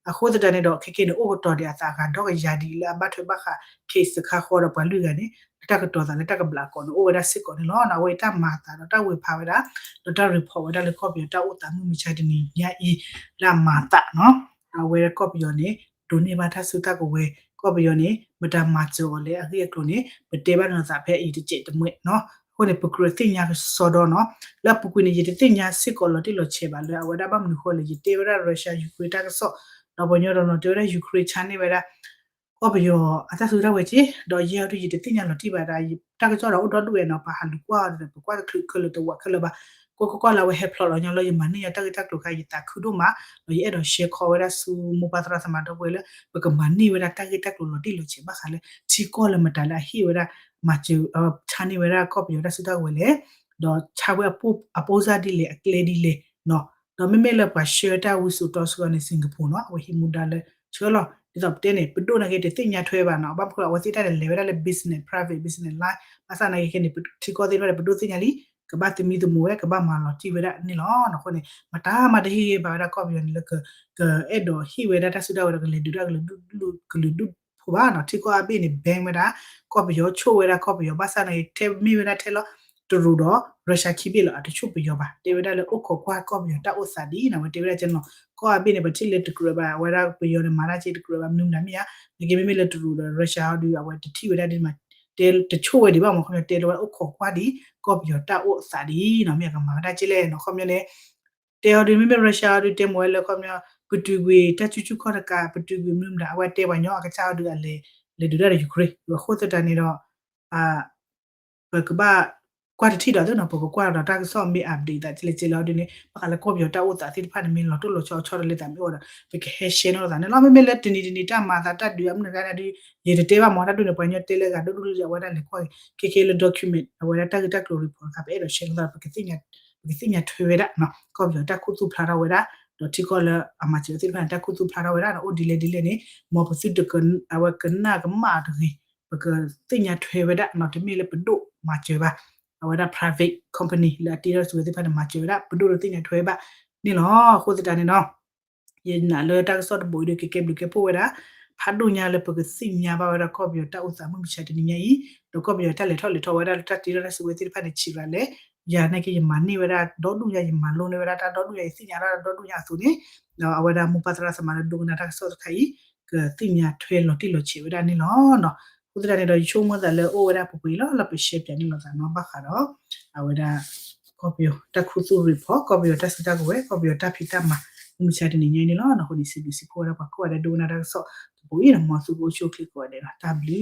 အဃိသတးန့ၣ်ဒီး ခဲကနံၣ်န့ၣ် အိၣ်ကတီၤဒံးအသးအဂၤဒီကယၤဒ်အံၤလၢအဘၣ်ထွဲဘၣ်ဃး case တခါဃီဒီးပှၤလွံၢ်ဂၤန့ၣ် လၢတၢ်ကတီၤသးလၢတၢ်ကဘျးကိာ်န့ၣ် အိၣ်ဝဲဒၣ်စ့ၢ်ကီးန့ၣ်လီၤ. အဝဲတၢ်မၤအသးဒီးတၢ်ဝံၤဖးဝဲဒၣ် ဒီးတၢ် report ဝဲဒၣ်လၢကီၢ်ပယီၤတၢ်အိၣ်သးမုၢ်မဆါတနံၤညါအံၤ လၢအမၤအသးနီၤ အဝဲကီၢ်ပယီၤန့ၣ် ဒိးန့ၢ်ဘၣ်တၢ်စုတၢ်ကဝဲၤ ကီၢ်ပယီၤန့ၣ် မတၤမၤစၢၤအီၤလဲၣ်အဂ့ၢ်အကျိၤန့ၣ် ပတဲဘၣ်နီၤသးဖဲအံၤတစဲးတမှဲးနီၤ အဃိန့ၣ် ပကြၢးသ့ၣ်ညါကစီဒီနီၤ လၢအပူၤကွံာ်န့ၣ် ယတသ့ၣ်ညါစ့ၢ်ကီးလီၤတံၢ်လီၤဆဲးဘၣ်လၢအဝဲဒၣ်ဘၣ်မနုၤဃိလဲၣ် ယတဲဝဲဒၣ် Russia Ukraine တၢ်ကစီၣ် ဒီးပှၤကညီဒီးနီၤ တဲဝဲဒၣ် Ukraine ဆါန့ၢ်ဝဲဒၣ် ကီၢ်ပယီၤအတၢ်စုတၢ်ဝဲၤက့ ဒီးယဲအီၤဒုးယတသ့ၣ်ညါလီၤတံၢ်ဘၣ်ဒၣ် တၢ်ကစီၣ်ဒီးအိၣ်ဒီဒူၣ်ဝဲနီၤ ပှၤဟးလူၤကွၢ်အီၤဒီး ပကွၢ်တချုးခဲလၢာ်တဝးခဲလၢာ်ဘၣ် ကွၢ်ကွၢ်ကွၢ်လၢအဝဲဟဲဖျိးလီၤညီလၢယမၤန့ၢ်ညီတၢ်ဂ့ၢ်တၢ်ကျိၤ ခါ ယသးခုဒိၣ်မး ဒီးယအဲၣ်ဒိး share ခီဝဲဒၣ်ဆူမိၢ်ပၢ်သရၣ်သမါဒီပုၢ်ဝဲၢ်လၢ ပကမၤန့ၢ်ဝဲဒၣ်တၢ်ဂ့ၢ်တၢ်ကျိၤလီၤတံၢ်လီၤဆဲးဘၣ်ဃးလၢ ထံကီၢ်လၢမတၤလၢအဟ့ၣ်ဝဲဒၣ် မၤစၢၤ ဆါန့ၢ်ဝဲဒၣ်ကီၢ်ပယီၤတၢ်စုတၢ်ဝဲၤလဲၣ် ဒီးဆါဝဲအ အပိၢ်စၢ်ဒ်လဲၣ် အကျဲဒ်လဲၣ် ဒီးမ့မ့ၢ်လၢပှၤဆှၢတၢ်ဝံစိာ်တီဆှၢန့ၣ် Singapore နီၤ အဝဲဟံးမူဒါလၢ ဆှၢလီၤ ဒ်သိးပတဲန့ၣ် ပဒိၣ်နာ်က့တသ့ၣ်ညါထွဲဘၣ်နီၤ ဘၣ်မနုၤအဃိ အဝဲသ့ၣ်တၢ်န့ၣ်လဲၤဝဲဒၣ်လၢ business private business line ဘၣ်ဆၣ်နာ်က့ခဲန့ၣ် ထံကီၢ်သ့ၣ်တဖၣ်န့ၣ် ပဒိၣ်သ့ၣ်ညါလံ ကဘၣ်သမံသမိးဝဲ ကဘၣ်မၤလီၤတံၢ်ဝဲဒၣ်န့ၣ်လီၤ. အဃိန့ၣ် မတၤမၤတဟ့ၣ်ဂ့ၤဘၣ်ဝဲဒၣ်ကီၢ်ပယီၤန့ၣ်လၢ ကအဲၣ်ဒိးဟ့ၣ်ဝဲဒၣ်တၢ်စုတၢ်ဝဲၤဒီးကလဲၤဒုးတၢ်ကလုာ်ဒူၣ်ဖိဘၣ်နီၤ ထံကီၢ်အါဘ့ၣ်န့ၣ် ban ဝဲဒၣ် ကီၢ်ပယီၤ ဆိၣ်ဝဲဒၣ်ကီၢ်ပယီၤ ဘၣ်ဆၣ်နာ်က့ ထဲမ့ၢ်ဝဲဒၣ်ထဲလီၤ တရူးဒီး Russia ခံဘ့ၣ်လီၤ အတဆိၣ်ပယီၤဘၣ် တဲဝဲဒၣ်လၢအိၣ်ခိးကွၢ်ကီၢ်ပယီၤတၢ်အိၣ်သးဒ်နီၤ အဝဲတဲဝဲဒၣ်ကဲနီၤ ကီၢ်အါဘ့ၣ်န့ၣ် ပထံၣ်လၢတကြၢးဘၣ် အဝဲဒၣ်ပယီၤန့ၣ်မၤတၢ်က့တကြၢးဘၣ် မနုၤမတၤမ့ၢ်ဧါ နာ်က့မ့မ့ၢ်လၢတရူးဒီး Russia အီၤဒုး အဝဲတထံၣ်ဝဲဒၣ်ဒ်မး တဲတဆိၣ်ဝဲဒံးဘၣ်မး ခီပညီတဲလၢဝဲအိၣ်ခိးကွၢ်ဒံး ကီၢ်ပယီၤတၢ်အိၣ်သးဒ်နီၤ မ့ၢ်အကမၤဝဲဒၣ်ကဲလဲၣ်နီၤ ခီပညီန့ၣ် တဲအီၤဒုး မ့မ့ၢ် Russia အီၤဒုး တဲမ့ၢ်ဝဲလၢခီပညီ ပတုာ်ကွံာ်တၢ်စုဆူၣ်ခီၣ်တကး ပတုာ်ကွံာ်မနုၤမတၤ အဝဲတဲပှၤကညီအကစၢ်အီၤဒုး အလဲၤဒုးတၢ်ဒီး Ukraine အဃိသတးန့ၣ်ဒီး ပကဘၣ်ကွၢ်တထံၣ်ဒီးသ့နီၤ ပကကွၢ်ဒီးတၢ်ကစီၣ်မ့ၢ် update သးကဲလဲၣ်ကဲလဲၣ်အီၤဒုးန့ၣ် ဘၣ်ဃးလၢကီၢ်ပယီၤတၢ်အိၣ်သးသ့ၣ်တဖၣ်န့ၣ် မ့ၢ်လီၤတိၢ်လီၤဆီဆီတလဲသးမ့ၢ်အိၣ်ဒီး ပကဟဲ share နီၣ်လိာ်သးန့ၣ်လီၤ. မ့မ့ၢ်လၢတနံၤတနံၤတၢ်မၤသးတၢ်ဒုးအမနုၤဂၤန့ၣ်ဒုး ယတတဲဘၣ်မး တၢ်ဒုးန့ၣ် ပှၤကညီတဲလၢဂၤဒိၣ်ဒိၣ်လၢအဝဲဒၣ်လဲၤကွၢ်က့ၤ ခဲကဲလၢ document အဝဲဒၣ်တၢ်ဂ့ၢ်တၢ်ကျိၤ report တခါ ပအဲၣ်ဒိး share နီၣ်သး ပကသ့ၣ်ညါထွဲဝဲဒၣ် ကီၢ်ပယီၤတၢ်ခူသူၣ်ဖျါထီၣ်ဝဲဒၣ် ဒီးထံကီၢ်လၢအမၤစၢၤသ့ၣ်တဖၣ်န့ၣ် တၢ်ခူသူၣ်ဖျါထီၣ်ဝဲဒၣ် အိၣ်ဒ်လဲၣ်ဒ်လဲၣ်န့ၣ် မ်ပသုတက အဝဲကနၣ်ကမၣ်တဂ့ၤ ပကသ့ၣ်ညါထွဲဝဲဒၣ်နီၤ တမ့ၢ်လၢပဒိၣ်မၤစၢၤဘၣ် အဝဲဒၣ် private company လၢအတ့ထီၣ်စုဝဲသ့ၣ်တဖၣ်န့ၣ် မၤစၢၤဝဲဒၣ် ပဒိၣ်တသ့ၣ်ညါထွဲဘၣ်န့ၣ်လီၤ. အဃိသတးန့ၣ်ဒီး ယနာ်လၢတၢ်ကစီၣ်တဘိအံၤဒုး ကကဲဘျုးကဲဖှိၣ်ဝဲဒၣ် ဖးဒိၣ်ညါလၢပကသ့ၣ်ညါဘၣ်ဝဲဒၣ်ကီၢ်ပယီၤတၢ်အိၣ်သးမုၢ်မဆါတနံၤညါအံၤ ဒီးကီၢ်ပယီၤတၢ်လဲၤထီၣ်လဲၤထီဝဲဒၣ်လၢတၢ်တ့ထီၣ်တၢ်စုဝဲသ့ၣ်တဖၣ်န့ၣ် ဆံးရၤလဲၣ် ယၤနာ်က့ ယမၤန့ၢ်ဝဲဒၣ်ဒီဒူၣ်ညါ ယမၤလိန့ၢ်ဝဲဒၣ်တၢ်ဒီဒူၣ်ညါ ယသ့ၣ်ညါဒၣ်ဒီဒူၣ်ညါအသိးန့ၣ် ဒီးအဝဲဒၣ်မိၢ်ပၢ်သရၣ်သမါလၢဒိကနၣ်တၢ်ကစီၣ်တခါအံၤ ကသ့ၣ်ညါထွဲလီၤတံၢ်လီၤဆဲးဝဲဒၣ်န့ၣ်လီၤ. အဃိသတးန့ၣ်ဒီး ယဆိကမိၣ်သးလၢအိၣ်ဝဲဒၣ်ပှဲၤပှဲၤလီၤ လၢပရှဲပၠးန့ၢ်လိာ်သးနီၤ ဘၣ်ဃးဒီး အဝဲဒၣ် ကီၢ်ပယီၤတၢ်ခူသူၣ် report ကီၢ်ပယီၤတၢ်စုတၢ်ကဝဲၤ ကီၢ်ပယီၤတၢ်ဖံးတၢ်မၤ မုၢ်မဆါတနံၤညါအံၤန့ၣ်လီၤ. အဃိန့ၣ် စံးဘျုးစံးဖှိၣ်ဝဲဒၣ်ပှၤကိးဂၤဒဲးဒိကနၣ်တၢ်ကစီၣ်တဘိအံၤ မ်သုကအိၣ်ဆူၣ်အိၣ်ချ့ကိးဂၤဒဲးလီၤ. တၢ်ဘျုး